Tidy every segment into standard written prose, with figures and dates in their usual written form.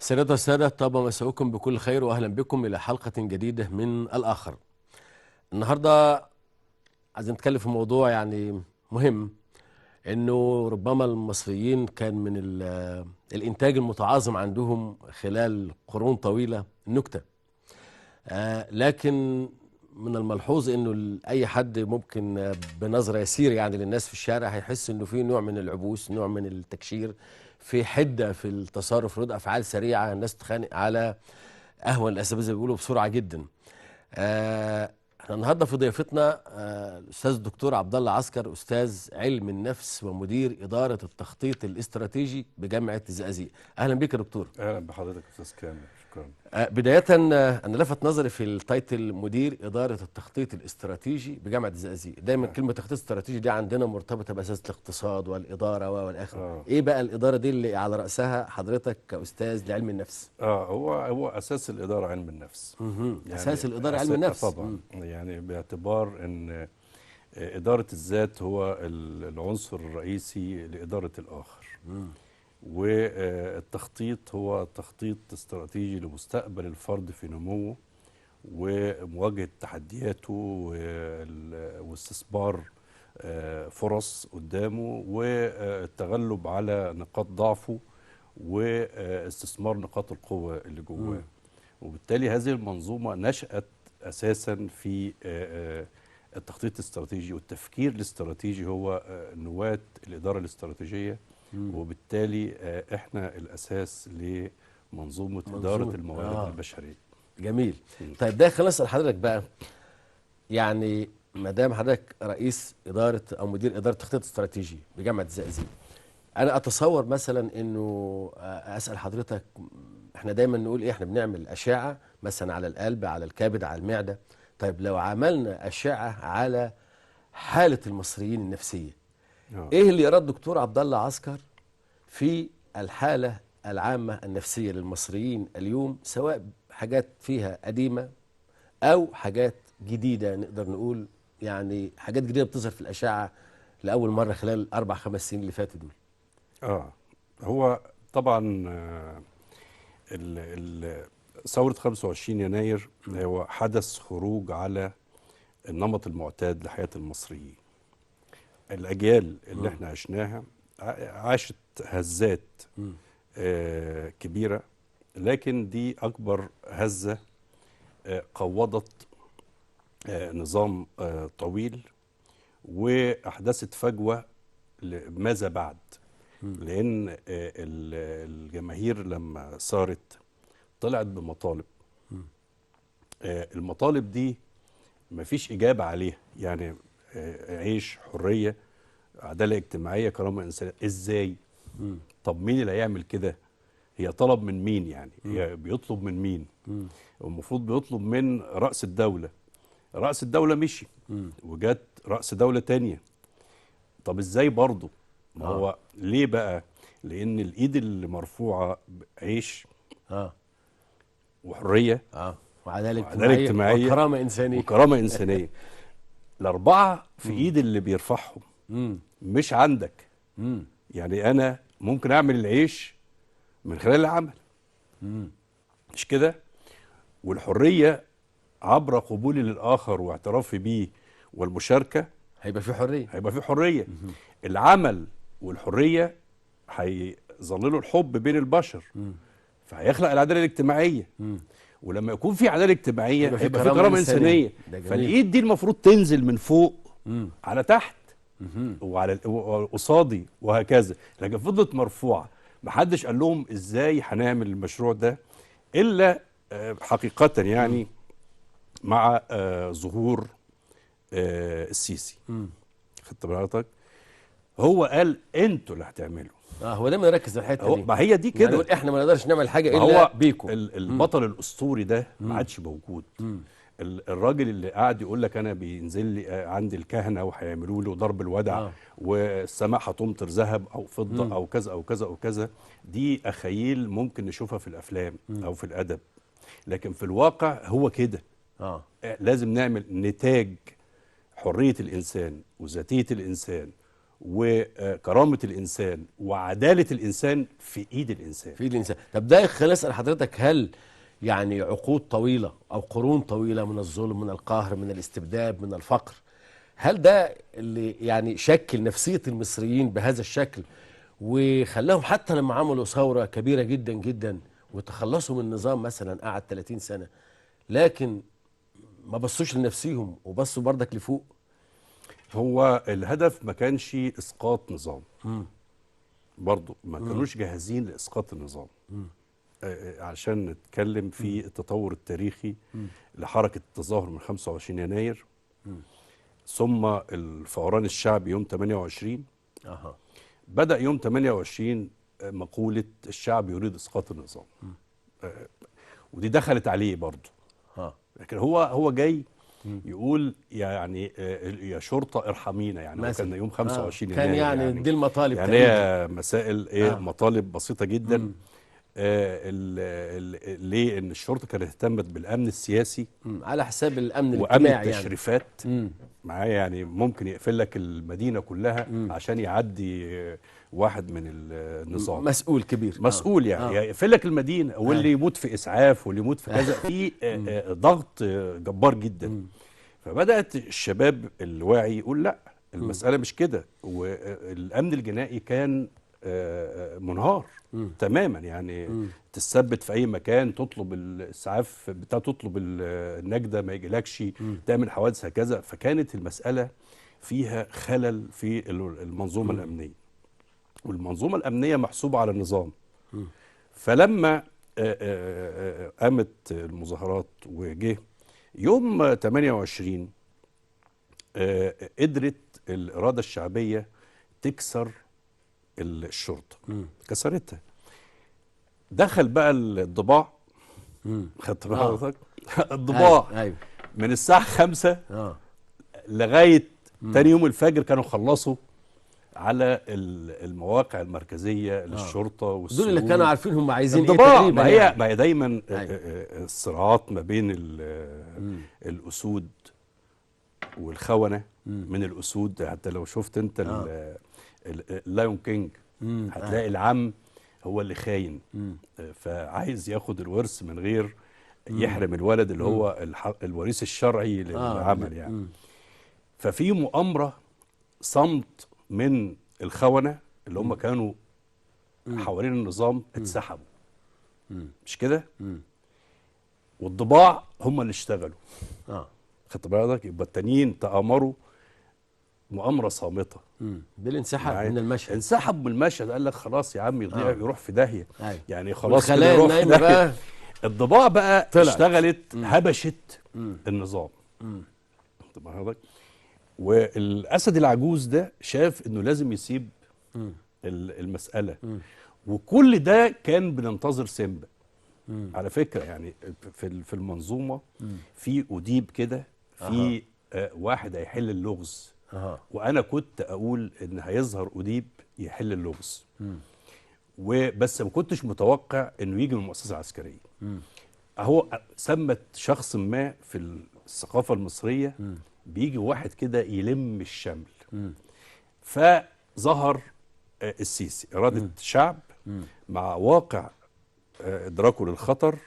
سيدات والسادة، طاب مساؤكم بكل خير وأهلا بكم إلى حلقة جديدة من الآخر. النهاردة عايزين نتكلم في موضوع يعني مهم، إنه ربما المصريين كان من الإنتاج المتعاظم عندهم خلال قرون طويلة النكتة، لكن من الملحوظ إنه أي حد ممكن بنظرة يسير يعني للناس في الشارع هيحس إنه في نوع من العبوس، نوع من التكشير، في حدة في التصرف، رد أفعال سريعة، الناس تتخانق على أهون الأسباب زي ما بيقولوا بسرعة جدا. احنا النهارده في ضيافتنا الأستاذ الدكتور عبد الله عسكر، أستاذ علم النفس ومدير إدارة التخطيط الاستراتيجي بجامعة الزقازيق. أهلا بك يا دكتور. اهلا بحضرتك استاذ كامل، شكرا. بداية أنا لفت نظري في ال title مدير إدارة التخطيط الاستراتيجي بجامعة الزقازيق. دايما كلمة تخطيط استراتيجي دي عندنا مرتبطة بأساس الاقتصاد والإدارة والآخر. إيه بقى الإدارة دي اللي على رأسها حضرتك كأستاذ لعلم النفس؟ هو أساس الإدارة علم النفس. يعني أساس الإدارة علم النفس طبعا. يعني باعتبار أن إدارة الذات هو العنصر الرئيسي لإدارة الآخر. والتخطيط هو تخطيط استراتيجي لمستقبل الفرد في نموه ومواجهة تحدياته واستثمار فرص قدامه والتغلب على نقاط ضعفه واستثمار نقاط القوة اللي جواه. وبالتالي هذه المنظومة نشأت أساسا في التخطيط الاستراتيجي والتفكير الاستراتيجي، هو نواة الإدارة الاستراتيجية. وبالتالي احنا الاساس لمنظومه ادارة الموارد البشرية. جميل. طيب ده خلاص لحضرتك بقى، يعني ما دام حضرتك رئيس ادارة او مدير ادارة تخطيط استراتيجي بجامعة الزقازيق، انا اتصور مثلا انه اسال حضرتك، احنا دايما نقول ايه، احنا بنعمل اشعه مثلا على القلب، على الكبد، على المعدة. طيب لو عملنا اشعه على حاله المصريين النفسية، ايه اللي يراه الدكتور عبد الله عسكر في الحالة العامة النفسية للمصريين اليوم، سواء حاجات فيها قديمة أو حاجات جديدة، نقدر نقول يعني حاجات جديدة بتظهر في الأشعة لأول مرة خلال 4-5 سنين اللي فاتوا دول؟ هو طبعا ثورة 25 يناير هو حدث خروج على النمط المعتاد لحياة المصريين. الأجيال اللي احنا عشناها عاشت هزات كبيرة، لكن دي أكبر هزة قوضت نظام طويل وأحدثت فجوة لماذا بعد. لأن الجماهير لما صارت طلعت بمطالب، المطالب دي مفيش إجابة عليها، يعني عيش، حرية، عدالة اجتماعية، كرامة إنسانية، إزاي؟ طب مين اللي هيعمل كده؟ هي طلب من مين يعني؟ هي بيطلب من مين؟ المفروض بيطلب من رأس الدولة. رأس الدولة مشي وجت رأس دولة تانية. طب إزاي برضه؟ ما هو ليه بقى؟ لأن الإيد اللي مرفوعة عيش وحرية وعدالة اجتماعية وكرامة إنسانية وكرامة إنسانية. الأربعة في إيد اللي بيرفعهم، مش عندك. يعني أنا ممكن أعمل العيش من خلال العمل، مش كده؟ والحرية عبر قبولي للآخر واعترافي بيه والمشاركة هيبقى في حرية، هيبقى في حرية. العمل والحرية هيظللوا الحب بين البشر، فهيخلق العدالة الاجتماعية. ولما يكون في عدالة اجتماعية هيبقى في كرامة إنسانية. فالإيد دي المفروض تنزل من فوق على تحت وعلى قصادي وهكذا، لكن فضلت مرفوعة. محدش قال لهم إزاي هنعمل المشروع ده إلا حقيقة يعني مع ظهور السيسي. خدت بالك؟ هو قال انتوا اللي هتعملوا. هو دايما يركز على الحتة دي. ما هي دي كده، يعني احنا ما نقدرش نعمل حاجة الا بيكم. البطل الاسطوري ده ما عادش موجود. الراجل اللي قاعد يقول لك انا بينزل لي عندي الكهنة وهيعملوا له ضرب الودع والسماء هتمطر ذهب او فضة او كذا او كذا او كذا، دي اخيل ممكن نشوفها في الافلام او في الادب، لكن في الواقع هو كده. لازم نعمل نتاج حرية الانسان وذاتيه الانسان وكرامة الانسان وعداله الانسان في ايد الانسان. في ايد الانسان. طب ده خليني اسال حضرتك، هل يعني عقود طويلة او قرون طويلة من الظلم، من القهر، من الاستبداد، من الفقر، هل ده اللي يعني شكل نفسية المصريين بهذا الشكل وخلاهم حتى لما عملوا ثورة كبيرة جدا جدا وتخلصوا من نظام مثلا قعد 30 سنة، لكن ما بصوش لنفسيهم وبصوا بردك لفوق؟ هو الهدف ما كانش اسقاط نظام. برضو ما كانوش جاهزين لاسقاط النظام. عشان نتكلم في التطور التاريخي لحركة التظاهر من 25 يناير ثم الفوران الشعبي يوم 28. بدأ يوم 28 مقولة الشعب يريد إسقاط النظام. ودي دخلت عليه برضو. لكن هو جاي يقول يعني يا شرطة ارحمينا، يعني هو كان يوم 25 يناير كان يعني دي المطالب، يعني هي مسائل ايه، مطالب بسيطة جدا. ليه ان الشرطة كانت اهتمت بالامن السياسي على حساب الامن الاجتماعي وامن التشريفات يعني. معايا يعني ممكن يقفل لك المدينة كلها عشان يعدي واحد من النظام، مسؤول كبير، مسؤول يعني يقفل لك المدينة، واللي يموت في اسعاف واللي يموت في كذا، في ضغط جبار جدا. فبدات الشباب الواعي يقول لا، المسالة مش كده. والامن الجنائي كان منهار تماما، يعني تثبت في اي مكان، تطلب الاسعاف بتاع، تطلب النجده ما يجيلكش، تعمل حوادث هكذا. فكانت المسالة فيها خلل في المنظومة الامنية، والمنظومه الامنية محسوبة على النظام. فلما قامت المظاهرات وجه يوم 28 قدرت الارادة الشعبية تكسر الشرطة، كسرتها. دخل بقى الضباع، خدت بالك؟ الضباع. أيوة. من الساعة 5 لغاية تاني يوم الفجر كانوا خلصوا على المواقع المركزية للشرطة والسجون. دول اللي كانوا عارفين هم عايزين ايه تقريبا. ما هي يعني. ما هي دايما الصراعات ما بين الأسود والخونة. من الأسود، حتى لو شفت انت ال Lion King هتلاقي العم هو اللي خاين، فعايز ياخد الورث من غير يحرم الولد اللي هو الوريث الشرعي للعمل يعني. ففي مؤامرة صمت من الخونة اللي هم كانوا حوالين النظام اتسحبوا، مش كده؟ والضباع هم اللي اشتغلوا. خدت بالك؟ يبقى التانيين تآمروا مؤامرة صامتة بالانسحاب من المشهد. انسحب من المشهد، قال لك خلاص يا عم يضيع يروح في داهية. يعني خلاص كده يروح في داهية. الضباع بقى طلعت. اشتغلت هبشت النظام. طب حضرتك، والأسد العجوز ده شاف انه لازم يسيب المسألة. وكل ده كان بننتظر سيمبا. على فكرة يعني في المنظومة في أديب كده، في واحد هيحل اللغز. وانا كنت اقول ان هيظهر اديب يحل اللغز، وبس ما كنتش متوقع انه يجي من المؤسسة العسكرية. اهو سمت شخص ما في الثقافة المصرية بيجي واحد كده يلم الشمل. فظهر السيسي، اراده شعب مع واقع ادراكه للخطر،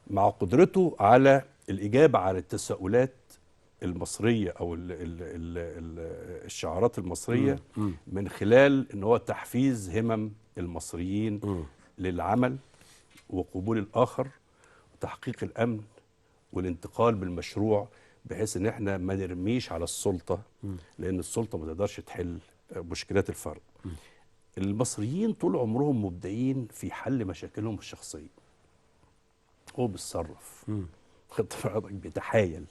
مع قدرته على الاجابة على التساؤلات المصرية أو ال ال ال الشعارات المصرية، من خلال إن هو تحفيز همم المصريين للعمل وقبول الآخر وتحقيق الأمن والانتقال بالمشروع، بحيث إن إحنا ما نرميش على السلطة، لأن السلطة ما تقدرش تحل مشكلات الفرد. المصريين طول عمرهم مبدعين في حل مشاكلهم الشخصية. هو بيتصرف، بيتحايل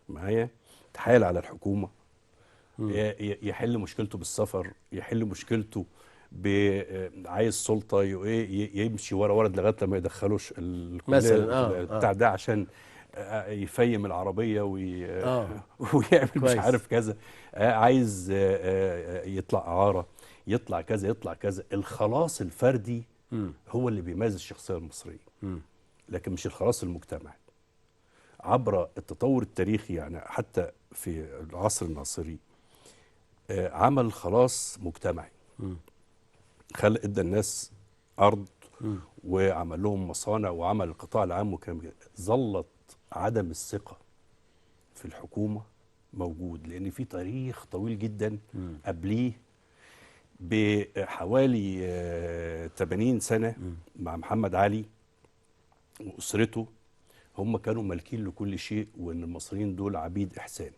معايا، تحايل على الحكومة، يحل مشكلته بالسفر، يحل مشكلته عايز سلطة، يمشي ورا ولد لغاية لما يدخلوش الكلية مثلا بتاع ده عشان يفيم العربية ويعمل مش عارف كذا، عايز يطلع اعاره، يطلع كذا يطلع كذا. الخلاص الفردي هو اللي بيميز الشخصية المصرية، لكن مش الخلاص المجتمعي. عبر التطور التاريخي يعني حتى في العصر الناصري عمل خلاص مجتمعي، خلق ادى الناس ارض وعمل لهم مصانع وعمل القطاع العام وكلام كده. ظلت عدم الثقة في الحكومة موجود، لان في تاريخ طويل جدا قبليه بحوالي 80 سنة مع محمد علي واسرته، هم كانوا مالكين لكل شيء، وان المصريين دول عبيد احسان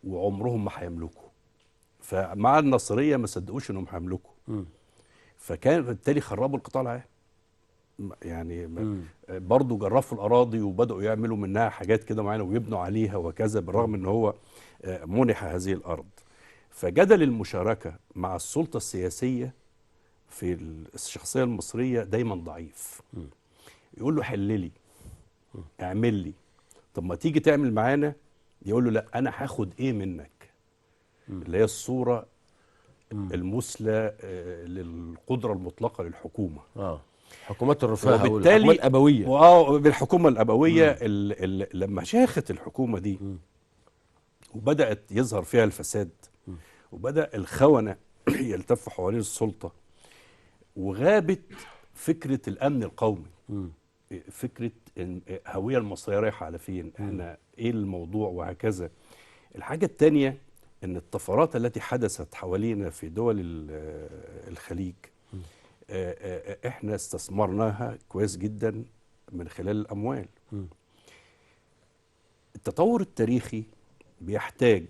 وعمرهم ما هيملكوا. فمع النصريه ما صدقوش انهم هيملكوا، فكان بالتالي خربوا القطاع العام. يعني برضه جرفوا الاراضي وبداوا يعملوا منها حاجات كده معينة ويبنوا عليها وكذا، بالرغم ان هو منح هذه الارض. فجدل المشاركة مع السلطة السياسية في الشخصية المصرية دايما ضعيف. يقول له حل لي، اعمل لي، طب ما تيجي تعمل معانا، يقول له لا انا هاخد ايه منك، اللي هي الصورة المثلى للقدرة المطلقة للحكومة. حكومات الرفاه وبالتالي والحكومات الابوية. بالحكومة الابوية. لما شاخت الحكومة دي وبدات يظهر فيها الفساد، وبدا الخونة يلتفوا حوالين السلطة، وغابت فكرة الامن القومي، فكرة الهوية المصرية رايحة على فين، احنا ايه الموضوع وهكذا. الحاجة الثانية ان الطفرات التي حدثت حوالينا في دول الخليج احنا استثمرناها كويس جدا من خلال الاموال. التطور التاريخي بيحتاج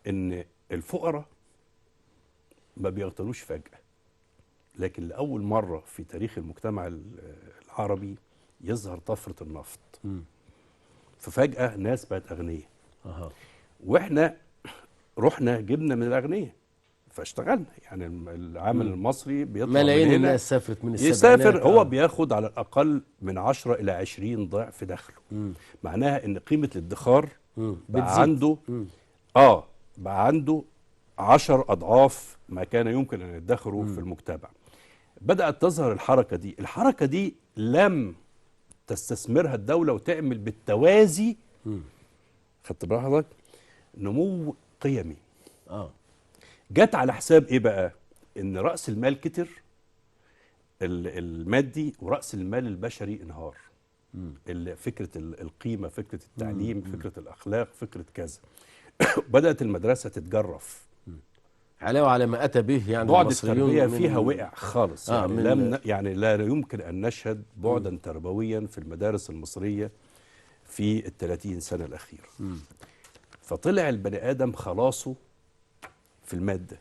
ان الفقراء ما بيغتنوش فجأة، لكن لأول مرة في تاريخ المجتمع العربي يظهر طفرة النفط. ففجأة ناس بقت أغنياء. واحنا رحنا جبنا من الأغنياء فاشتغلنا. يعني العامل المصري بيطلع ملايين من هنا، الناس سافرت من السبعينات. يسافر هو بياخد على الأقل من 10 إلى 20 ضعف دخله. معناها إن قيمة الادخار بقى عنده بقى عنده 10 أضعاف ما كان يمكن أن يدخره في المجتمع. بدأت تظهر الحركة دي. الحركة دي لم تستثمرها الدولة وتعمل بالتوازي، خدت بالك حضرتك، نمو قيمي. جت على حساب ايه بقى؟ ان رأس المال كتر المادي، ورأس المال البشري انهار. فكرة القيمة، فكرة التعليم، فكرة الأخلاق، فكرة كذا. بدأت المدرسة تتجرف. علاوة على ما أتى به يعني بعد المصريون التربية فيها وقع خالص. يعني لم يعني لا يمكن أن نشهد بعدا تربويا في المدارس المصرية في ال30 سنة الأخيرة. فطلع البني آدم خلاصه في المادة.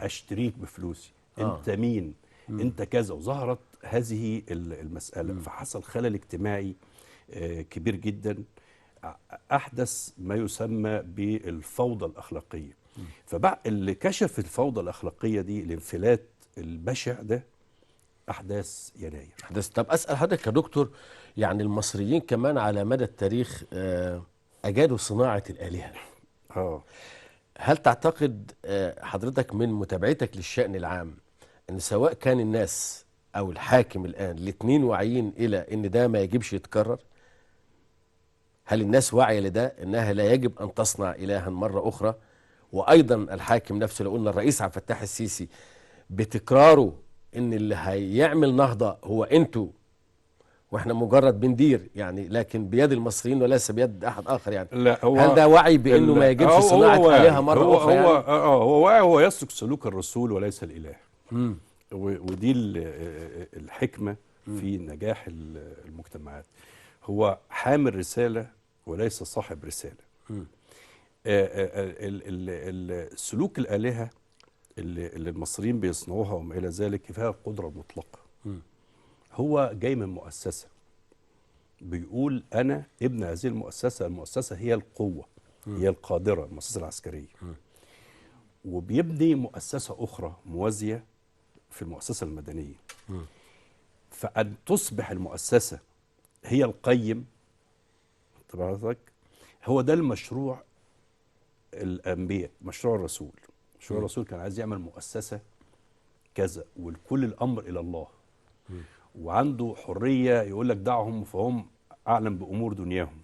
أشتريك بفلوسي، أنت مين، أنت كذا. وظهرت هذه المسألة. فحصل خلل اجتماعي كبير جدا، أحدث ما يسمى بالفوضى الأخلاقية. فبقى اللي كشف الفوضى الأخلاقية دي، الانفلات البشع ده، أحداث يناير. أحداث. طب أسأل حضرتك يا دكتور، يعني المصريين كمان على مدى التاريخ أجادوا صناعة الآلهة. هل تعتقد حضرتك من متابعتك للشأن العام أن سواء كان الناس أو الحاكم الآن الاثنين واعيين إلى أن ده ما يجبش يتكرر؟ هل الناس واعية لده، أنها لا يجب أن تصنع إلها مرة أخرى؟ وأيضا الحاكم نفسه، لو قلنا الرئيس عبد الفتاح السيسي بتكراره أن اللي هيعمل نهضة هو أنتوا، وإحنا مجرد بندير يعني، لكن بيد المصريين وليس بيد أحد آخر يعني. لا، هو هل ده وعي بأنه ما يجبش صناعة آلهة مرة أخرى؟ هو يعني؟ هو واعي، هو يسلك سلوك الرسول وليس الإله. ودي الحكمة في نجاح المجتمعات. هو حامل رسالة وليس صاحب رسالة. سلوك الآلهة اللي المصريين بيصنعوها وما إلى ذلك فيها القدرة المطلقة. هو جاي من مؤسسة، بيقول أنا ابن هذه المؤسسة، المؤسسة هي القوة، هي القادرة، المؤسسة العسكرية. وبيبني مؤسسة أخرى موازية في المؤسسة المدنية. فأن تصبح المؤسسة هي القيم، هو ده المشروع الأنبياء، مشروع الرسول. مشروع الرسول كان عايز يعمل مؤسسة كذا، والكل الأمر إلى الله، وعنده حرية يقول لك دعهم فهم أعلم بأمور دنياهم،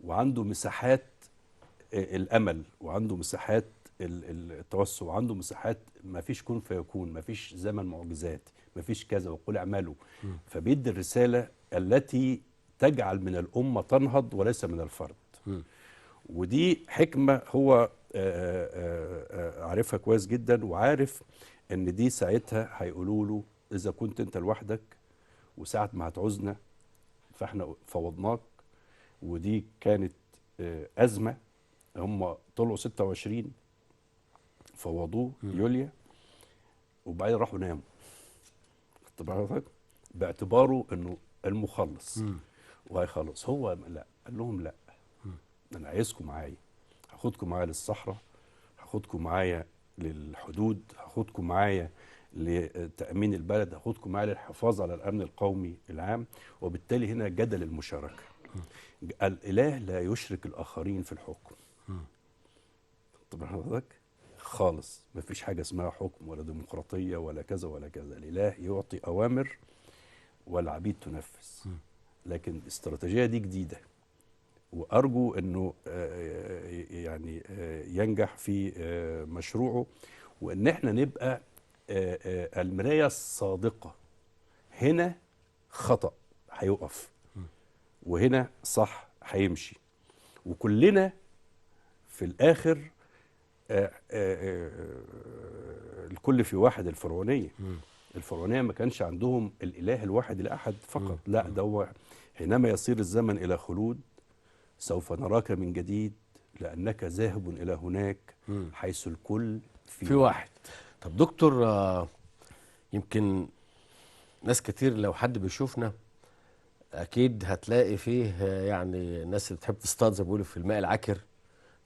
وعنده مساحات الامل، وعنده مساحات التوسع، وعنده مساحات ما فيش كن فيكون، ما فيش زمن معجزات، ما فيش كذا وقل اعملوا. فبيدي الرسالة التي تجعل من الامة تنهض وليس من الفرد. ودي حكمه هو عارفها كويس جدا، وعارف ان دي ساعتها هيقولوا له اذا كنت انت لوحدك وساعة ما هتعوزنا فاحنا فوضناك. ودي كانت ازمة، هم طلعوا 26 فوضوه يوليا، وبعدين راحوا ناموا باعتباره انه المخلص وهيخلص. هو لا، قال لهم لا، انا عايزكم معايا، هاخدكم معايا للصحراء، هاخدكم معايا للحدود، هاخدكم معايا لتأمين البلد، هاخدكم معايا للحفاظ على الأمن القومي العام. وبالتالي هنا جدل المشاركة. الإله لا يشرك الآخرين في الحكم. طب حضرتك خالص مفيش حاجة اسمها حكم ولا ديمقراطية ولا كذا ولا كذا. الإله يعطي أوامر والعبيد تنفذ. لكن الاستراتيجية دي جديدة، وأرجو أنه يعني ينجح في مشروعه، وأن احنا نبقى المراية الصادقة. هنا خطأ هيقف، وهنا صح هيمشي، وكلنا في الآخر الكل في واحد. الفرعونية الفرعونية ما كانش عندهم الإله الواحد الأحد فقط، لا، ده هو حينما يصير الزمن إلى خلود سوف نراك من جديد لأنك ذاهب إلى هناك حيث الكل في واحد. طب دكتور، يمكن ناس كتير لو حد بيشوفنا أكيد هتلاقي فيه يعني الناس اللي بتحب تصطاد زي ما بيقولوا في الماء العكر،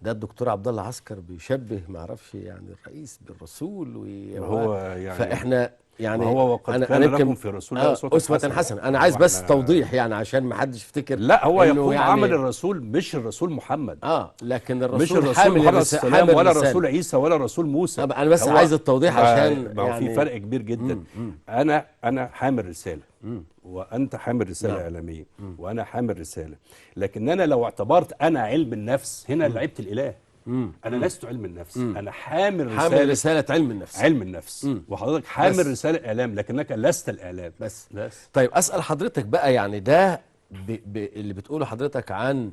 ده الدكتور عبد الله عسكر بيشبه ما اعرفش يعني الرئيس بالرسول هو يعني، فاحنا يعني هو وقد كان لكم في رسول الله أسوة حسنة. أنا عايز بس توضيح يعني عشان ما حدش يفتكر. لا، هو يقوم يعني عمل الرسول، مش الرسول محمد، لكن الرسول مش الرسول محمد السلام ولا الرسول عيسى ولا الرسول موسى. أنا بس عايز التوضيح عشان يعني في فرق كبير جدا. أنا حامل رسالة، وأنت حامل رسالة إعلامية، وأنا حامل رسالة، لكن أنا لو اعتبرت أنا علم النفس هنا لعبت الإله. أنا لست علم النفس، أنا حامل رسالة، حامل رسالة علم النفس، علم النفس. وحضرتك حامل رسالة إعلام، لكنك لست الإعلام بس. طيب أسأل حضرتك بقى، يعني ده اللي بتقوله حضرتك عن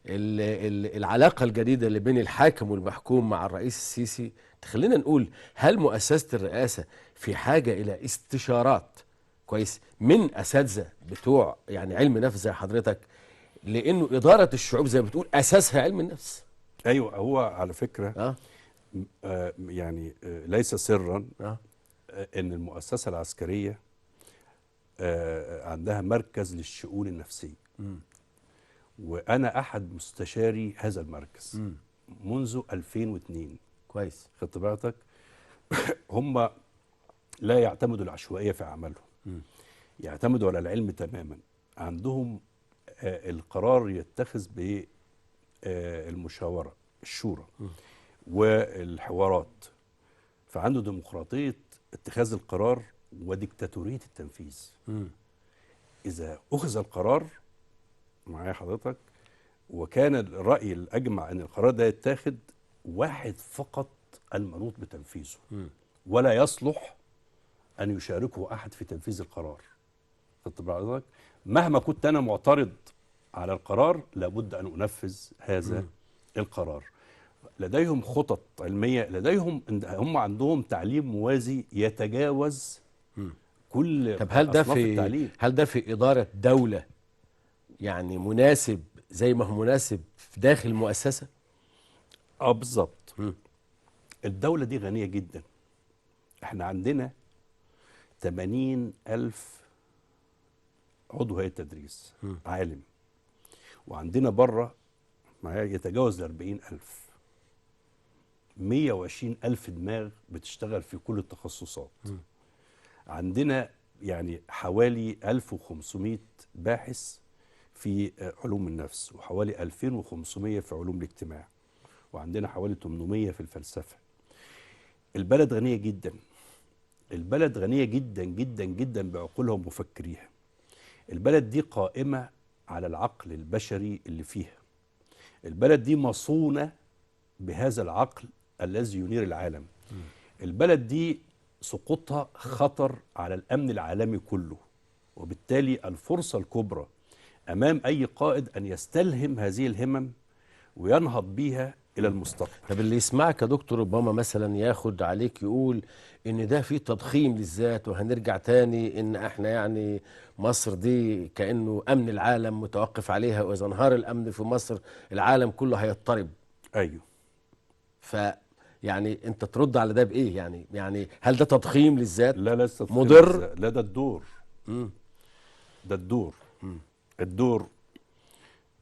العلاقة الجديدة اللي بين الحاكم والمحكوم مع الرئيس السيسي، تخلينا نقول هل مؤسسة الرئاسة في حاجة إلى استشارات كويس من أساتذة بتوع يعني علم نفس زي حضرتك، لأنه إدارة الشعوب زي ما بتقول أساسها علم النفس؟ ايوه، هو على فكرة يعني ليس سرا ان المؤسسة العسكرية عندها مركز للشؤون النفسية، وانا احد مستشاري هذا المركز منذ 2002. كويس، خدت بالك؟ هم لا يعتمدوا العشوائية في اعمالهم، يعتمدوا على العلم تماما. عندهم القرار يتخذ ب المشاورة، الشورى والحوارات، فعنده ديمقراطية اتخاذ القرار وديكتاتورية التنفيذ. إذا أخذ القرار معايا حضرتك وكان الرأي الأجمع أن القرار ده يتاخد، واحد فقط المنوط بتنفيذه، ولا يصلح أن يشاركه أحد في تنفيذ القرار. حضرتك مهما كنت أنا معترض على القرار لابد أن أنفذ هذا القرار. لديهم خطط علمية، لديهم هم عندهم تعليم موازي يتجاوز كل. طب هل ده في التعليم؟ هل ده في إدارة دولة يعني مناسب زي ما هو مناسب في داخل مؤسسة؟ بالظبط. الدولة دي غنية جدا. احنا عندنا 80,000 عضو هيئة تدريس عالم، وعندنا بره معايا يتجاوز ال 40,000، 120,000 دماغ بتشتغل في كل التخصصات. عندنا يعني حوالي 1500 باحث في علوم النفس، وحوالي 2500 في علوم الاجتماع، وعندنا حوالي 800 في الفلسفة. البلد غنية جدا، البلد غنية جدا جدا جدا بعقولها ومفكريها. البلد دي قائمة على العقل البشري اللي فيها. البلد دي مصونة بهذا العقل الذي ينير العالم. البلد دي سقوطها خطر على الأمن العالمي كله، وبالتالي الفرصة الكبرى أمام أي قائد أن يستلهم هذه الهمم وينهض بيها إلى المستقبل. طب اللي يسمعك يا دكتور ربما مثلا ياخد عليك يقول إن ده فيه تضخيم للذات، وهنرجع تاني إن احنا يعني مصر دي كأنه أمن العالم متوقف عليها، وإذا انهار الأمن في مصر العالم كله هيضطرب. أيوه. ف يعني أنت ترد على ده بإيه؟ يعني هل ده تضخيم للذات؟ لا، ليس تضخيم مضر؟ للذات. لا، ده الدور. ده الدور. الدور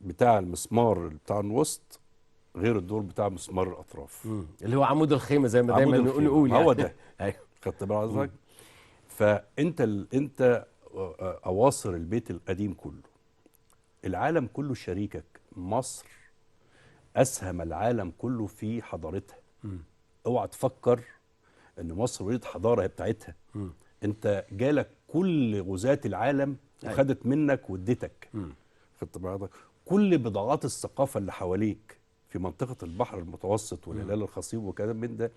بتاع المسمار بتاع الوسط غير الدور بتاع مسمار الأطراف. اللي هو عمود الخيمة زي ما عمود دايما الخيمة. نقول يعني. هو ده. أيوه. خدت بالك حضرتك؟ فأنت أنت أواصر البيت القديم كله، العالم كله شريكك. مصر أسهم العالم كله في حضارتها. اوعى تفكر ان مصر ولدت حضارة هي بتاعتها. انت جالك كل غزاة العالم وخدت منك واديتك. خدت بالك؟ كل بضاعات الثقافة اللي حواليك في منطقة البحر المتوسط والهلال الخصيب وكذا من ده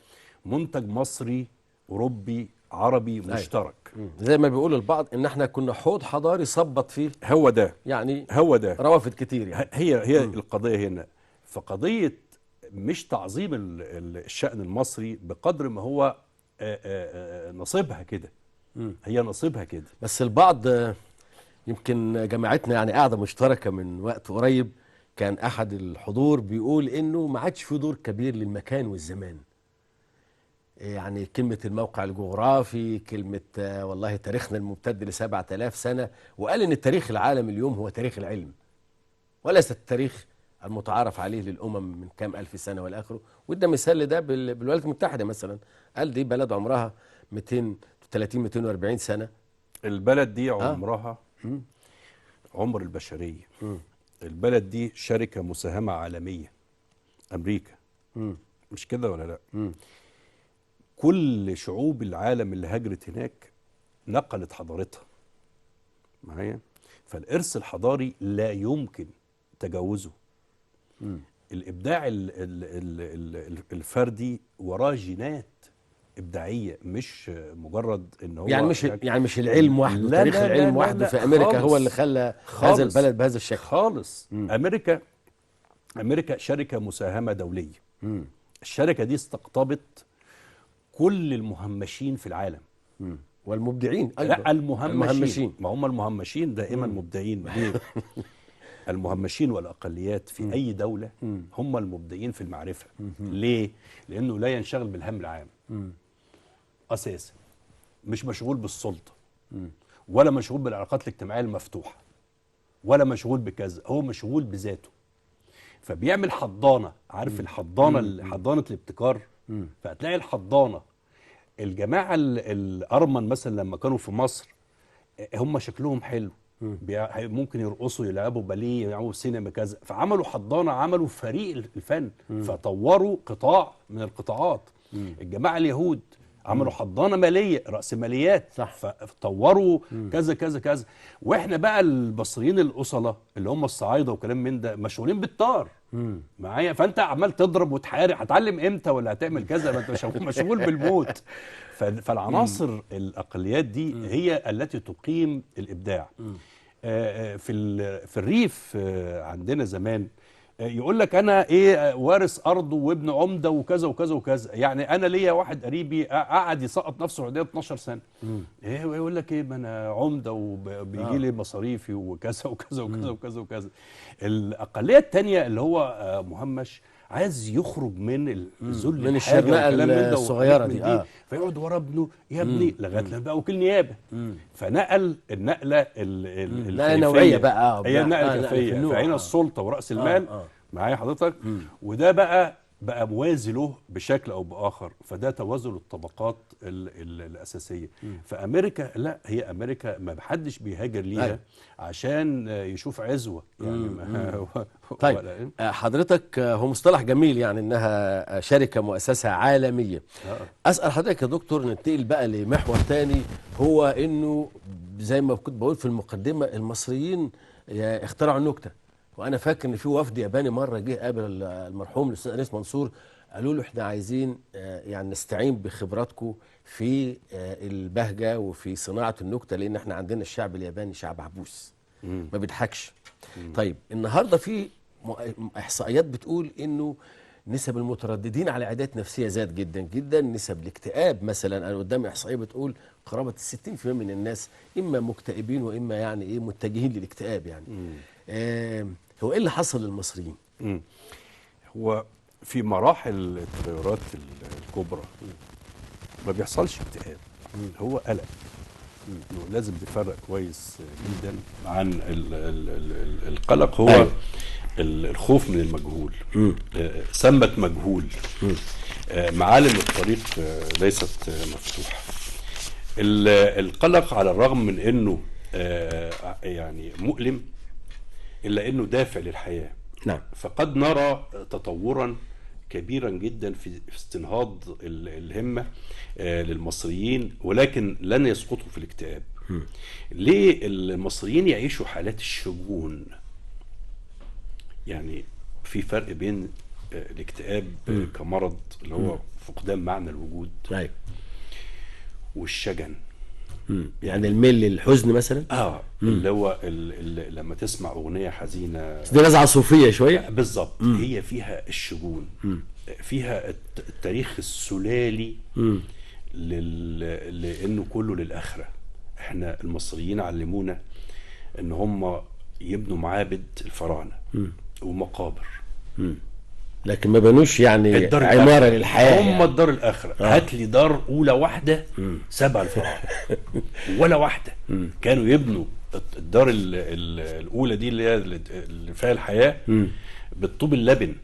منتج مصري أوروبي عربي مشترك. زي ما بيقول البعض ان احنا كنا حوض حضاري صبت فيه، هو ده يعني هو ده روافد كتير يعني. هي القضية هنا. فقضية مش تعظيم الشأن المصري بقدر ما هو نصيبها كده. هي نصيبها كده. بس البعض يمكن جماعتنا يعني قاعدة مشتركة من وقت قريب، كان أحد الحضور بيقول إنه ما عادش في دور كبير للمكان والزمان. يعني كلمة الموقع الجغرافي، كلمة والله تاريخنا الممتد ل7000 سنة، وقال إن التاريخ العالم اليوم هو تاريخ العلم وليس التاريخ المتعارف عليه للأمم من كام ألف سنة والآخرة. وده مثال لده بالولايات المتحدة مثلا، قال دي بلد عمرها 230 240 سنة. البلد دي عمرها عمر البشرية. البلد دي شركة مساهمة عالمية، أمريكا. مش كده ولا لا؟ كل شعوب العالم اللي هاجرت هناك نقلت حضارتها معايا. فالإرث الحضاري لا يمكن تجاوزه. الإبداع الفردي وراه جينات إبداعية، مش مجرد إن هو يعني مش العلم وحده. لا، تاريخ لا، العلم لا، وحده لا، في أمريكا خالص. هو اللي خلى هذا البلد بهذا الشكل خالص. أمريكا شركة مساهمة دولية. الشركة دي استقطبت كل المهمشين في العالم. والمبدعين أيضا. لا، المهمشين. ما هم المهمشين دائما مبدعين. ليه؟ المهمشين والأقليات في أي دولة هم المبدعين في المعرفة. ليه؟ لأنه لا ينشغل بالهم العام أساسا، مش مشغول بالسلطة ولا مشغول بالعلاقات الاجتماعية المفتوحة ولا مشغول بكذا، هو مشغول بذاته. فبيعمل حضانة، عارف الحضانة، حضانة الابتكار. فهتلاقي الحضانة الجماعة الأرمن مثلا لما كانوا في مصر هم شكلهم حلو، ممكن يرقصوا، يلعبوا باليه، يلعبوا سينما كذا، فعملوا حضانة، عملوا فريق الفن، فطوروا قطاع من القطاعات. الجماعة اليهود عملوا حضانة مالية، رأسماليات، صح. فطوروا كذا كذا كذا. واحنا بقى المصريين الأصلة اللي هم الصعايدة وكلام من ده مشغولين بالطار معايا. فانت عمال تضرب وتحارب، هتعلم امتى ولا هتعمل كذا؟ ما انت مشغول بالموت. فالعناصر الاقليات دي هي التي تقيم الابداع. في الريف عندنا زمان يقول لك انا ايه، وارث ارض وابن عمده وكذا وكذا وكذا. يعني انا ليا واحد قريبي قعد يسقط نفسه عقدية 12 سنة. ايه يقول لك ايه، ما انا عمده وبيجي لي مصاريفي وكذا وكذا وكذا وكذا وكذا. الاقلية الثانية اللي هو مهمش، عايز يخرج من الذل، من الشرنقه الصغيرة دي، فيقعد ورا ابنه يا ابني لغاية لما بقى وكيل نيابة. فنقل النقلة النقلة النوعية بقى، هي النقلة الكيفية. فهنا السلطة وراس المال معايا حضرتك، وده بقى موازي له بشكل او باخر. فده توازن الطبقات الاساسية. فامريكا لا، هي امريكا ما حدش بيهاجر ليها عشان يشوف عزوه يعني. طيب حضرتك، هو مصطلح جميل يعني انها شركة مؤسسة عالمية. اسال حضرتك يا دكتور، ننتقل بقى لمحور تاني، هو انه زي ما كنت بقول في المقدمة، المصريين اخترعوا النكتة. وانا فاكر ان في وفد ياباني مرة جه قابل المرحوم الاستاذ انيس منصور، قالوا له احنا عايزين يعني نستعين بخبراتكم في البهجة وفي صناعة النكتة، لان احنا عندنا الشعب الياباني شعب عبوس ما بيضحكش. طيب النهارده في احصائيات بتقول انه نسب المترددين على عيادات نفسية زاد جدا جدا، نسب الاكتئاب مثلا، انا قدامي احصائية بتقول قرابة 60% من الناس اما مكتئبين واما يعني ايه متجهين للاكتئاب يعني. هو ايه اللي حصل للمصريين؟ هو في مراحل التغيرات الكبرى ما بيحصلش اكتئاب، هو قلق. لازم تفرق كويس جدا عن ال ال ال القلق. هو أيوه. الخوف من المجهول، ثمة مجهول، معالم الطريق ليست مفتوحة. القلق على الرغم من انه يعني مؤلم، الا انه دافع للحياة. نعم. فقد نرى تطورا كبيرا جدا في استنهاض الهمة للمصريين، ولكن لن يسقطوا في الاكتئاب. ليه المصريين يعيشوا حالات الشجون؟ يعني في فرق بين الاكتئاب كمرض اللي هو فقدان معنى الوجود، أيوة، والشجن. يعني الميل للحزن مثلا، اللي هو اللي لما تسمع اغنية حزينة، دي نزعه صوفية شوية بالظبط. هي فيها الشجون، فيها التاريخ السلالي لانه كله للاخره. احنا المصريين علمونا ان هم يبنوا معابد الفراعنة ومقابر، لكن ما بنوش يعني عمارة للحياة. هم يعني الدار الاخرة. هات لي دار اولى واحدة سبع الفراعنة ولا واحدة. كانوا يبنوا الدار الاولى دي اللي هي اللي فيها الحياة بالطوب اللبن،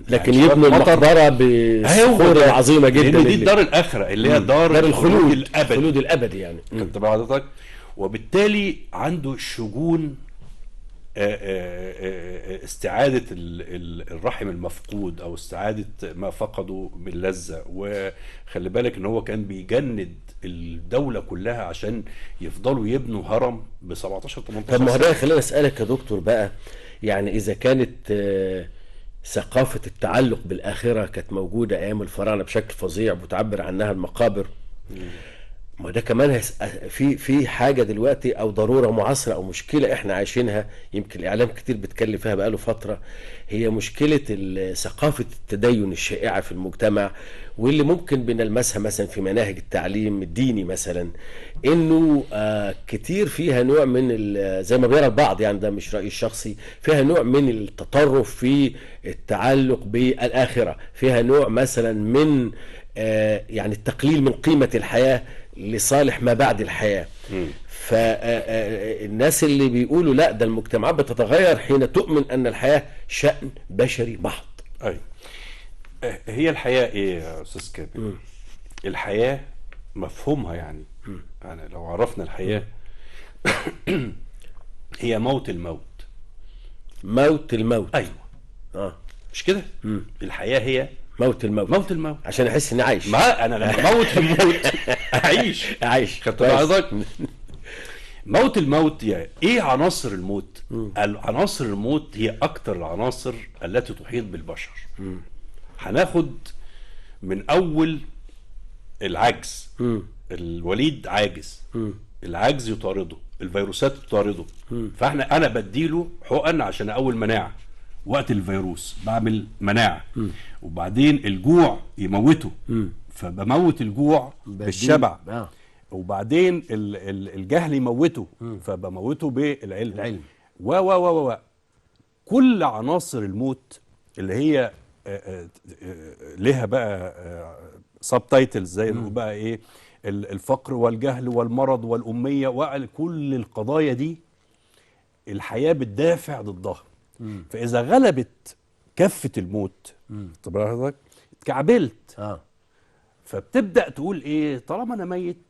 لكن يعني يبنوا المقبرة بالصخور العظيمة جدا، لان دي الدار الاخرة اللي هي دار الخلود الابدي، الخلود الابدي يعني. خدت بال حضرتك؟ وبالتالي عنده شجون استعادة الرحم المفقود، أو استعادة ما فقده من لذة. وخلي بالك إن هو كان بيجند الدولة كلها عشان يفضلوا يبنوا هرم ب 17 18. طب ما هو ده خلينا أسألك يا دكتور بقى، يعني إذا كانت ثقافة التعلق بالآخرة كانت موجودة أيام الفراعنة بشكل فظيع وتعبر عنها المقابر، ما ده كمان في حاجة دلوقتي او ضرورة معاصره او مشكلة احنا عايشينها، يمكن الاعلام كتير بيتكلم فيها بقاله فترة، هي مشكلة ثقافة التدين الشائعة في المجتمع، واللي ممكن بنلمسها مثلا في مناهج التعليم الديني مثلا، انه كتير فيها نوع من زي ما بيرى البعض، يعني ده مش رايي الشخصي، فيها نوع من التطرف في التعلق بالاخرة، فيها نوع مثلا من يعني التقليل من قيمة الحياة لصالح ما بعد الحياة. فالناس اللي بيقولوا لا ده المجتمعات بتتغير حين تؤمن أن الحياة شأن بشري محض. أي هي الحياة إيه يا أستاذ كامل؟ الحياة مفهومها يعني، يعني لو عرفنا الحياة هي موت الموت. موت الموت. أيوه. مش كده؟ الحياة هي موت الموت. موت الموت عشان احس اني عايش. ما انا لما موت الموت اعيش. اعيش. خدت بالك؟ موت الموت يعني ايه؟ عناصر الموت. عناصر الموت هي اكتر العناصر التي تحيط بالبشر. هناخد من اول العجز. الوليد عاجز، العجز يطارده، الفيروسات تطارده. فاحنا انا بديله حقن عشان اول مناعة وقت الفيروس، بعمل مناعة. وبعدين الجوع يموته، فبموت الجوع بالشبع. وبعدين الجهل يموته، فبموته بالعلم. العلم. و و و و كل عناصر الموت اللي هي لها بقى subtitles زي بقى ايه، الفقر والجهل والمرض والأمية وكل القضايا دي الحياة بتدافع ضدها. فإذا غلبت كفة الموت، طب حضرتك اتكعبلت، فبتبدأ تقول إيه، طالما أنا ميت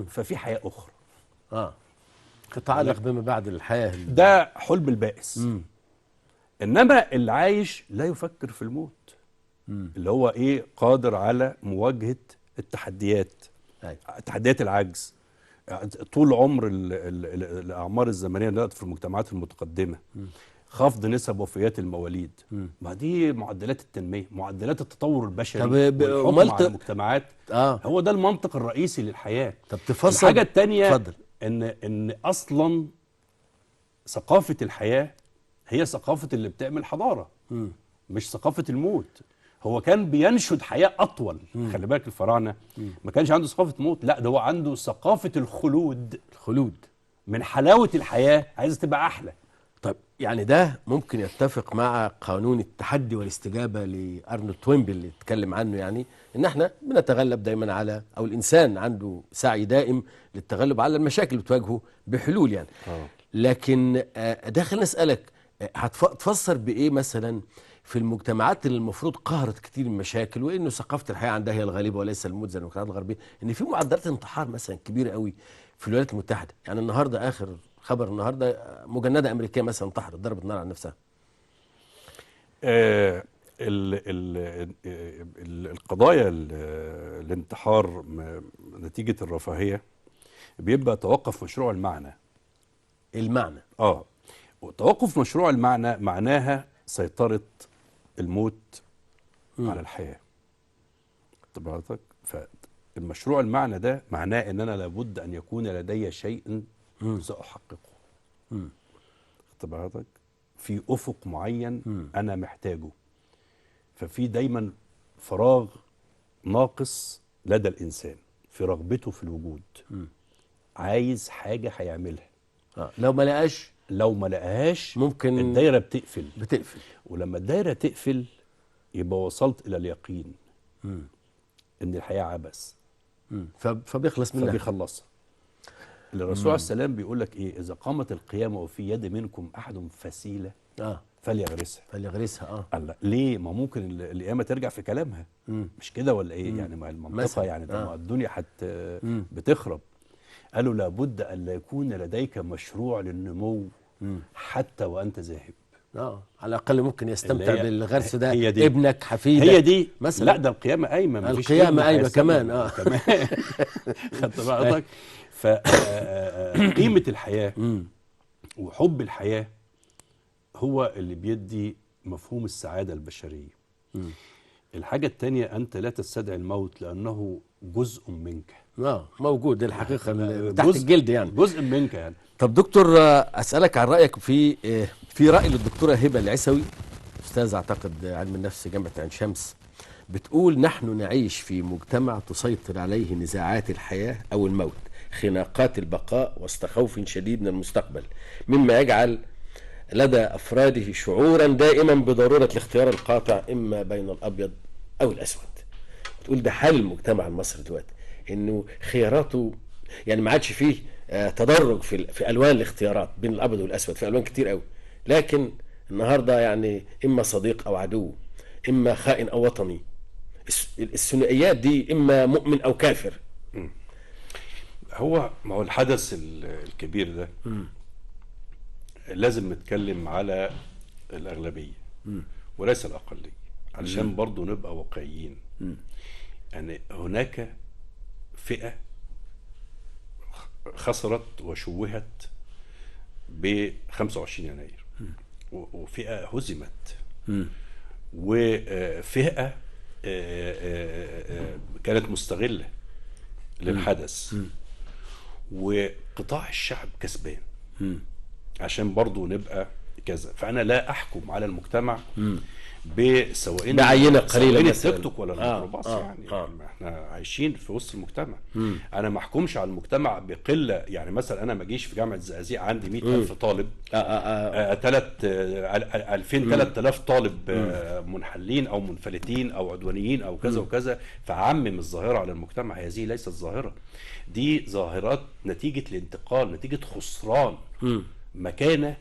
ففي حياة أخرى. تتعلق بما بعد الحياة. ده حلم البائس. إنما اللي عايش لا يفكر في الموت، اللي هو إيه، قادر على مواجهة التحديات. تحديات العجز. طول عمر الأعمار الزمنية دلوقتي في المجتمعات المتقدمة خفض نسب وفيات المواليد. ما دي معدلات التنمية، معدلات التطور البشري طب والحكم على المجتمعات. هو ده المنطق الرئيسي للحياة. طب تفصل الحاجة التانية، اتفضل. ان اصلا ثقافة الحياة هي ثقافة اللي بتعمل حضارة، مش ثقافة الموت. هو كان بينشد حياة أطول. خلي بالك الفراعنة ما كانش عنده ثقافة موت، لا ده هو عنده ثقافة الخلود. الخلود من حلاوة الحياة عايز تبقى أحلى. طب يعني ده ممكن يتفق مع قانون التحدي والاستجابة لأرنولد توينبي اللي اتكلم عنه، يعني ان احنا بنتغلب دايما على، او الانسان عنده سعي دائم للتغلب على المشاكل اللي بتواجهه بحلول يعني. لكن ده خلينا اسألك، هتفسر بايه مثلا في المجتمعات اللي المفروض قهرت كتير من المشاكل، وانه ثقافة الحياة عندها هي الغالبة وليس الموت زي المجتمعات الغربية، ان في معدلات انتحار مثلا كبيرة قوي في الولايات المتحدة؟ يعني النهارده اخر خبر النهارده مجندة امريكية مثلا انتحرت، ضربت نار على نفسها. ال ال ال القضايا الانتحار نتيجة الرفاهية بيبقى توقف مشروع المعنى. المعنى توقف مشروع المعنى معناها سيطرة الموت على الحياة. طب حضرتك فالمشروع المعنى ده معناه ان انا لابد ان يكون لدي شيء سأحققه. طب حضرتك في افق معين انا محتاجه، ففي دايما فراغ ناقص لدى الانسان في رغبته في الوجود. عايز حاجة هيعملها. لو ما لقاش، لو ما لقاهاش ممكن الدايرة بتقفل. ولما الدايرة تقفل يبقى وصلت الى اليقين ان الحياة عبث. فبيخلص منها، فبيخلصها. الرسول عليه السلام بيقول لك ايه؟ اذا قامت القيامة وفي يد منكم احد فسيله فليغرسها. فليغرسها. الله، ليه؟ ما ممكن القيامة ترجع في كلامها. مش كده ولا ايه؟ يعني ما المنطقة يعني طب الدنيا بتخرب. قالوا لابد ان لا يكون لديك مشروع للنمو حتى وانت ذاهب. على الاقل ممكن يستمتع بالغرس ده، هي دي. ابنك، حفيدك، هي دي مثلا. لا ده القيامة قايمة، القيامة قايمة كمان. كمان. خدت بالك؟ فقيمه الحياة وحب الحياة هو اللي بيدي مفهوم السعادة البشرية. الحاجة الثانية، انت لا تستدعي الموت لانه جزء منك. موجود الحقيقة تحت الجلد يعني، جزء منك يعني. طب دكتور، اسالك عن رايك في راي للدكتوره هبه العسوي، استاذ اعتقد علم النفس جامعه عين شمس، بتقول نحن نعيش في مجتمع تسيطر عليه نزاعات الحياة او الموت، خناقات البقاء، وسط خوف شديد من المستقبل، مما يجعل لدى افراده شعورا دائما بضرورة الاختيار القاطع اما بين الابيض او الاسود. بتقول ده حال المجتمع المصري دلوقتي، انه خياراته يعني ما عادش فيه تدرج في الوان الاختيارات بين الابيض والاسود، في الوان كتير قوي. لكن النهارده يعني اما صديق او عدو، اما خائن او وطني، الثنائيات دي اما مؤمن او كافر. هو ما هو الحدث الكبير ده لازم نتكلم على الاغلبية وليس الاقلية، علشان برضو نبقى واقعيين. يعني هناك فئة خسرت وشوهت ب 25 يناير، وفئة هزمت، وفئة كانت مستغلة للحدث، وقطاع الشعب كسبان. عشان برضو نبقى كذا. فأنا لا أحكم على المجتمع بسواقين بعينة قليلة التيك توك ولا الميكروباص. يعني احنا عايشين في وسط المجتمع. انا ما احكمش على المجتمع بقلة. يعني مثلا انا ما اجيش في جامعه الزقازيق عندي 100,000 طالب، 2000 3000 طالب منحلين او منفلتين او عدوانيين او كذا وكذا، فعمم الظاهرة على المجتمع. هذه ليست ظاهره، دي ظاهرات نتيجة الانتقال، نتيجة خسران مكانه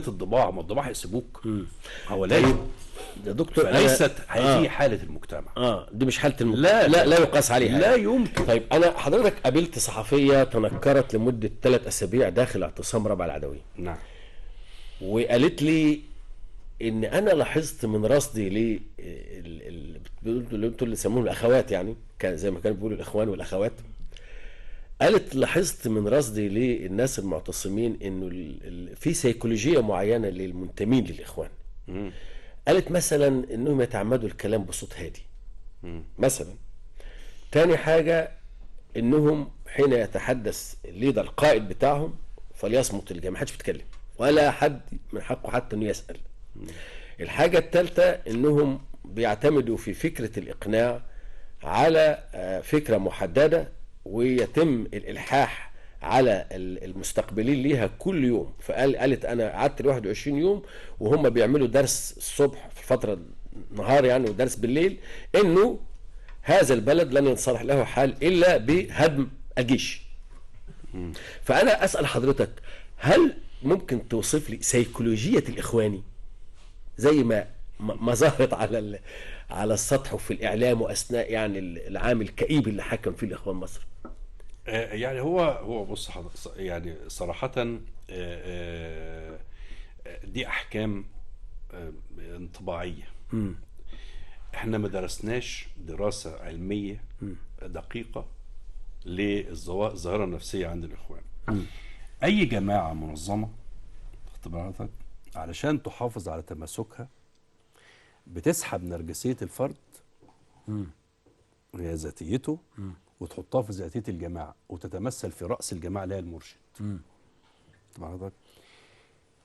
الضباع. ما الضباع هيسيبوك، هو لازم يا دكتور. ليست هذه حاله المجتمع. دي مش حاله المجتمع، لا لا, لا يقاس عليها، لا يمكن. طيب انا حضرتك قابلت صحفية تنكرت لمدة 3 اسابيع داخل اعتصام رابعه العدوية. نعم. وقالت لي ان انا لاحظت من رصدي ل اللي انتوا اللي سموهم الاخوات، يعني زي ما كانوا بيقولوا الاخوان والاخوات، قالت لاحظت من رصدي للناس المعتصمين انه في سيكولوجية معينة للمنتمين للاخوان. قالت مثلا انهم يتعمدوا الكلام بصوت هادي مثلا. تاني حاجة انهم حين يتحدث ال leader القائد بتاعهم فليصمت الجميع، ما حدش بيتكلم ولا حد من حقه حتى انه يسأل. الحاجة الثالثة انهم بيعتمدوا في فكرة الاقناع على فكرة محددة ويتم الالحاح على المستقبلين ليها كل يوم. فقال قالت انا قعدت 21 يوم وهم بيعملوا درس الصبح في الفترة النهار يعني ودرس بالليل، انه هذا البلد لن ينصلح له حال الا بهدم الجيش. فانا اسال حضرتك، هل ممكن توصف لي سيكولوجية الاخواني زي ما ظهرت على السطح وفي الاعلام واثناء يعني العام الكئيب اللي حكم فيه الاخوان مصر؟ يعني هو بص يعني صراحة، دي أحكام انطباعية. احنا ما درسناش دراسة علمية دقيقة للظاهرة النفسية عند الإخوان. أي جماعة منظمة، خدت بالك، علشان تحافظ على تماسكها بتسحب نرجسية الفرد وهي ذاتيته وتحطها في ذاتية الجماعة وتتمثل في رأس الجماعة اللي هي المرشد. طبعا حضرتك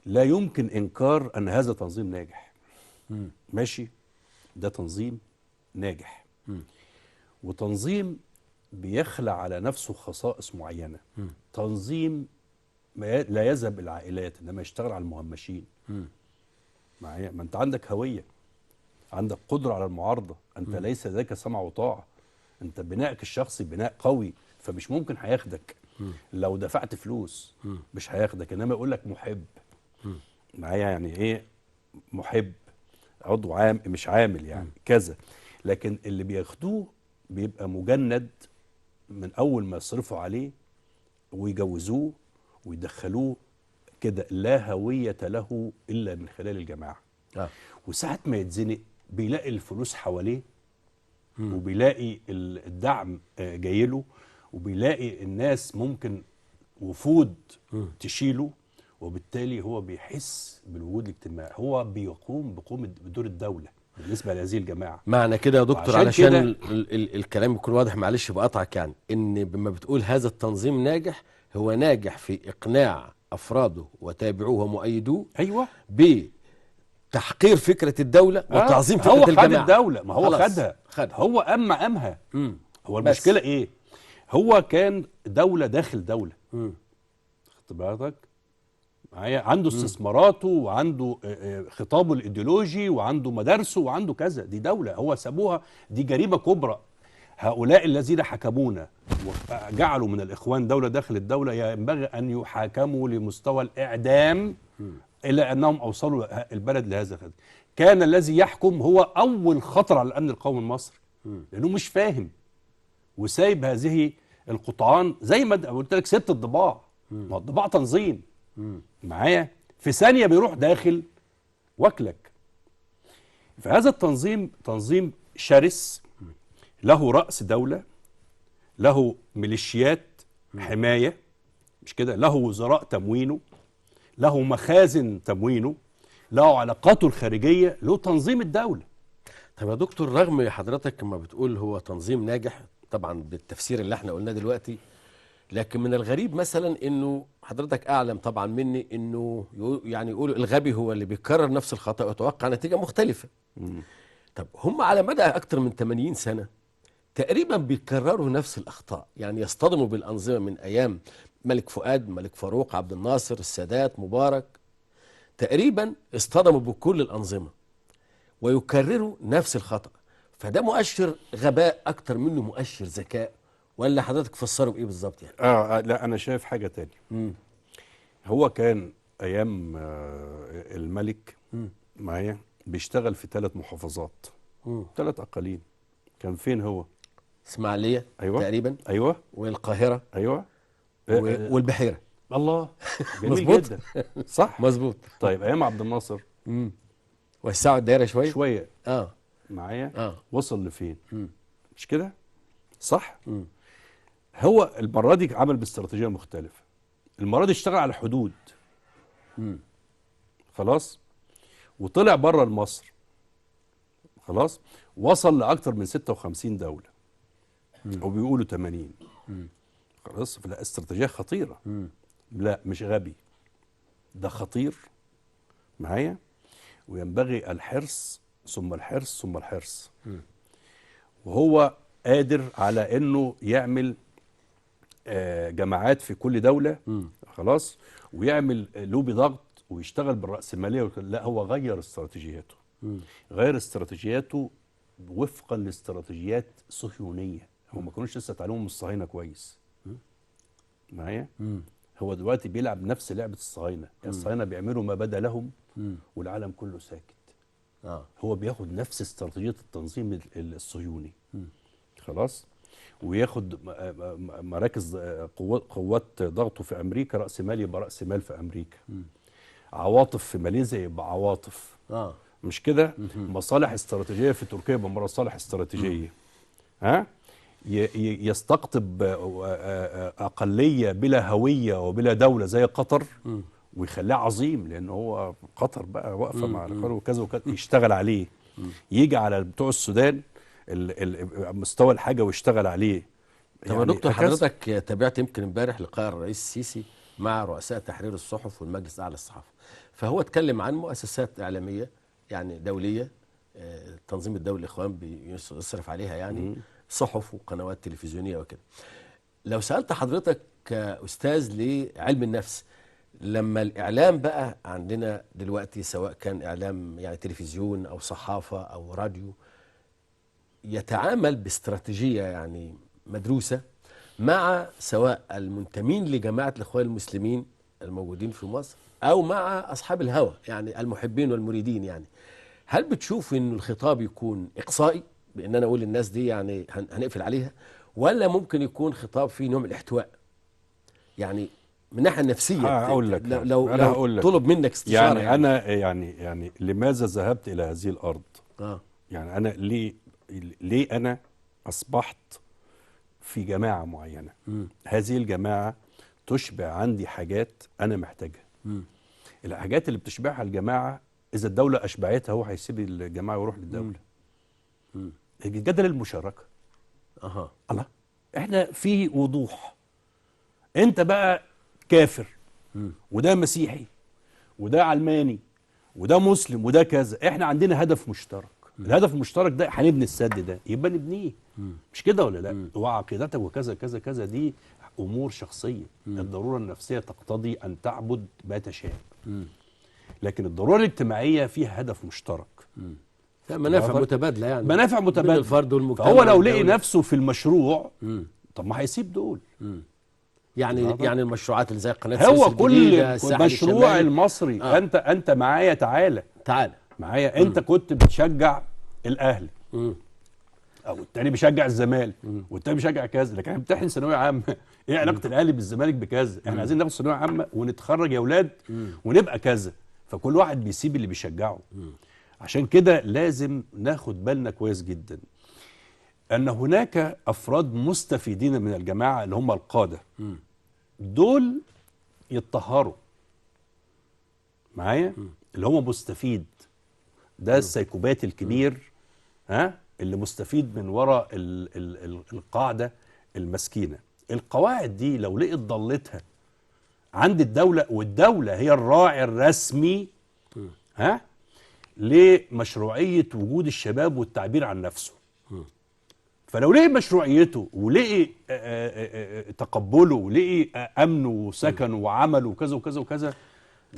لا يمكن إنكار أن هذا تنظيم ناجح. ماشي، ده تنظيم ناجح وتنظيم بيخلع على نفسه خصائص معينة. تنظيم ما لا يذهب العائلات، إنما يشتغل على المهمشين. معايا؟ ما أنت عندك هوية، عندك قدرة على المعارضة، أنت ليس لديك سمع وطاعة، أنت بنائك الشخصي بناء قوي، فمش ممكن هياخدك لو دفعت فلوس، مش هياخدك. إنما يقول لك محب. معايا؟ يعني إيه محب؟ عضو عام مش عامل يعني كذا. لكن اللي بياخدوه بيبقى مجند من أول ما يصرفوا عليه ويجوزوه ويدخلوه كده، لا هوية له إلا من خلال الجماعة. وساعة ما يتزنق بيلاقي الفلوس حواليه وبيلاقي الدعم جايله، وبيلاقي الناس ممكن وفود تشيله، وبالتالي هو بيحس بالوجود الاجتماعي، هو بيقوم بدور الدولة بالنسبة لهذه الجماعة. معنى كده يا دكتور، وعشان علشان كده الكلام يكون واضح، معلش بقطعك، يعني ان بما بتقول هذا التنظيم ناجح، هو ناجح في اقناع افراده وتابعوه ومؤيدوه ايوه بتحقير فكرة الدولة وتعظيم فكرة هو خد الجماعة. الدولة، ما هو خلاص، خدها، خدها. هو أما أمها. هو بس. المشكلة إيه؟ هو كان دولة داخل دولة. خدت بالك؟ معايا؟ عنده استثماراته وعنده خطابه الإيديولوجي وعنده مدارسه وعنده كذا. دي دولة هو سابوها، دي جريمة كبرى. هؤلاء الذين حكمونا وجعلوا من الإخوان دولة داخل الدولة ينبغي أن يحاكموا لمستوى الإعدام، إلى أنهم أوصلوا البلد لهذا الخطر. كان الذي يحكم هو أول خطر على الأمن القومي المصري، لأنه مش فاهم وسايب هذه القطعان زي ما قلت لك سبت الضباع. ما الضباع تنظيم. معايا؟ في ثانية بيروح داخل واكلك. فهذا التنظيم تنظيم شرس، له رأس دولة، له ميليشيات حماية، مش كده، له وزراء تموينه، له مخازن تموينه، له علاقاته الخارجية، له تنظيم الدولة. طب يا دكتور، رغم حضرتك ما بتقول هو تنظيم ناجح طبعا بالتفسير اللي احنا قلناه دلوقتي، لكن من الغريب مثلا انه حضرتك اعلم طبعا مني انه يعني يقولوا الغبي هو اللي بيكرر نفس الخطأ ويتوقع نتيجة مختلفة. طب هم على مدى اكتر من 80 سنة تقريبا بيكرروا نفس الاخطاء، يعني يصطدموا بالانظمة من ايام ملك فؤاد، ملك فاروق، عبد الناصر، السادات، مبارك، تقريبا اصطدموا بكل الانظمة ويكرروا نفس الخطأ. فده مؤشر غباء اكتر منه مؤشر ذكاء، ولا حضرتك فسره بايه بالظبط يعني؟ لا، انا شايف حاجة تانية. هو كان ايام الملك معايا بيشتغل في 3 محافظات، 3 اقاليم. كان فين هو؟ اسماعيلية. أيوة. تقريبا. ايوه. والقاهرة. ايوه. والبحيرة. الله، جميل. مظبوط. جدا، صح. مظبوط. طيب ايام عبد الناصر وسعوا الدايرة شوية. شوية. معايا؟ وصل لفين؟ مش كده؟ صح؟ هو المرة دي عمل باستراتيجيه مختلفة. المرة دي اشتغل على الحدود. خلاص، وطلع بره مصر. خلاص، وصل لاكثر من 56 دولة. او بيقولوا 80. خلاص، فلا استراتيجية خطيرة. لا مش غبي، ده خطير معايا، وينبغي الحرص ثم الحرص ثم الحرص. وهو قادر على انه يعمل جماعات في كل دولة. خلاص، ويعمل لوبي ضغط ويشتغل بالرأسمالية. لا، هو غير استراتيجياته. غير استراتيجياته وفقا لاستراتيجيات صهيونية. هم ما كانوش لسه اتعلموا من الصهاينة كويس. معايا؟ هو دلوقتي بيلعب نفس لعبة الصهاينة. الصهاينة بيعملوا ما بدا لهم والعالم كله ساكت. هو بياخد نفس استراتيجية التنظيم الصهيوني. خلاص، وياخد مراكز قوات ضغطه في امريكا، راس مال يبقى راس مال في امريكا. عواطف في ماليزيا يبقى عواطف. مش كده؟ مصالح استراتيجية في تركيا يبقى مصالح استراتيجية. ها؟ يستقطب اقلية بلا هوية وبلا دولة زي قطر ويخليها عظيم، لان هو قطر بقى واقفة مع القطر وكذا وكذا، يشتغل عليه. يجي على بتوع السودان مستوى الحاجة ويشتغل عليه. طب يا دكتور، حضرتك تابعت يمكن امبارح لقاء الرئيس السيسي مع رؤساء تحرير الصحف والمجلس الاعلى للصحافة، فهو اتكلم عن مؤسسات اعلامية يعني دولية، التنظيم الدولي الاخوان بيصرف عليها، يعني صحف وقنوات تلفزيونية وكده. لو سالت حضرتك كاستاذ لعلم النفس، لما الاعلام بقى عندنا دلوقتي سواء كان اعلام يعني تلفزيون او صحافة او راديو، يتعامل باستراتيجية يعني مدروسة مع سواء المنتمين لجماعة الإخوان المسلمين الموجودين في مصر أو مع أصحاب الهوى يعني المحبين والمريدين، يعني هل بتشوف إنه الخطاب يكون إقصائي بإن أنا أقول للناس دي يعني هنقفل عليها، ولا ممكن يكون خطاب فيه نوع من الاحتواء يعني من الناحية النفسية؟ هقول لك، لو أنا هقول لك طلب منك استشارة يعني أنا يعني لماذا ذهبت إلى هذه الأرض؟ يعني أنا ليه أنا أصبحت في جماعة معينة؟ هذه الجماعة تشبع عندي حاجات أنا محتاجها. الحاجات اللي بتشبعها الجماعة إذا الدولة أشبعتها هو هيسيب الجماعة ويروح للدولة. جدل المشاركة. الله، إحنا في وضوح. أنت بقى كافر وده مسيحي وده علماني وده مسلم وده كذا، إحنا عندنا هدف مشترك. الهدف المشترك ده هنبني السد ده، يبقى نبنيه. مش كده ولا لا؟ وعقيدتك وكذا كذا كذا دي امور شخصية. الضرورة النفسية تقتضي ان تعبد ما تشاء. لكن الضرورة الاجتماعية فيها هدف مشترك. منافع متبادلة، يعني منافع متبادلة بين الفرد والمجتمع. فهو لو لقي نفسه في المشروع، طب ما هيسيب دول. يعني المشروعات اللي زي قناة هو كل مشروع المصري. انت معايا، تعالى تعالى معايا. انت كنت بتشجع الاهلي او التاني بيشجع الزمالك والتاني بيشجع كذا، لكن احنا بنمتحن ثانوية عامة. ايه علاقة الاهلي بالزمالك بكذا؟ احنا عايزين ناخد ثانوية عامة ونتخرج يا اولاد ونبقى كذا. فكل واحد بيسيب اللي بيشجعه. عشان كده لازم ناخد بالنا كويس جدا ان هناك افراد مستفيدين من الجماعة اللي هم القادة. دول يتطهروا معايا، اللي هو مستفيد ده السيكوبات الكبير، ها، اللي مستفيد من وراء القاعدة المسكينة. القواعد دي لو لقيت ضلتها عند الدولة، والدولة هي الراعي الرسمي ها لمشروعية وجود الشباب والتعبير عن نفسه. فلو لقي مشروعيته ولقي تقبله ولقي امنه وسكنه وعمله وكذا وكذا وكذا،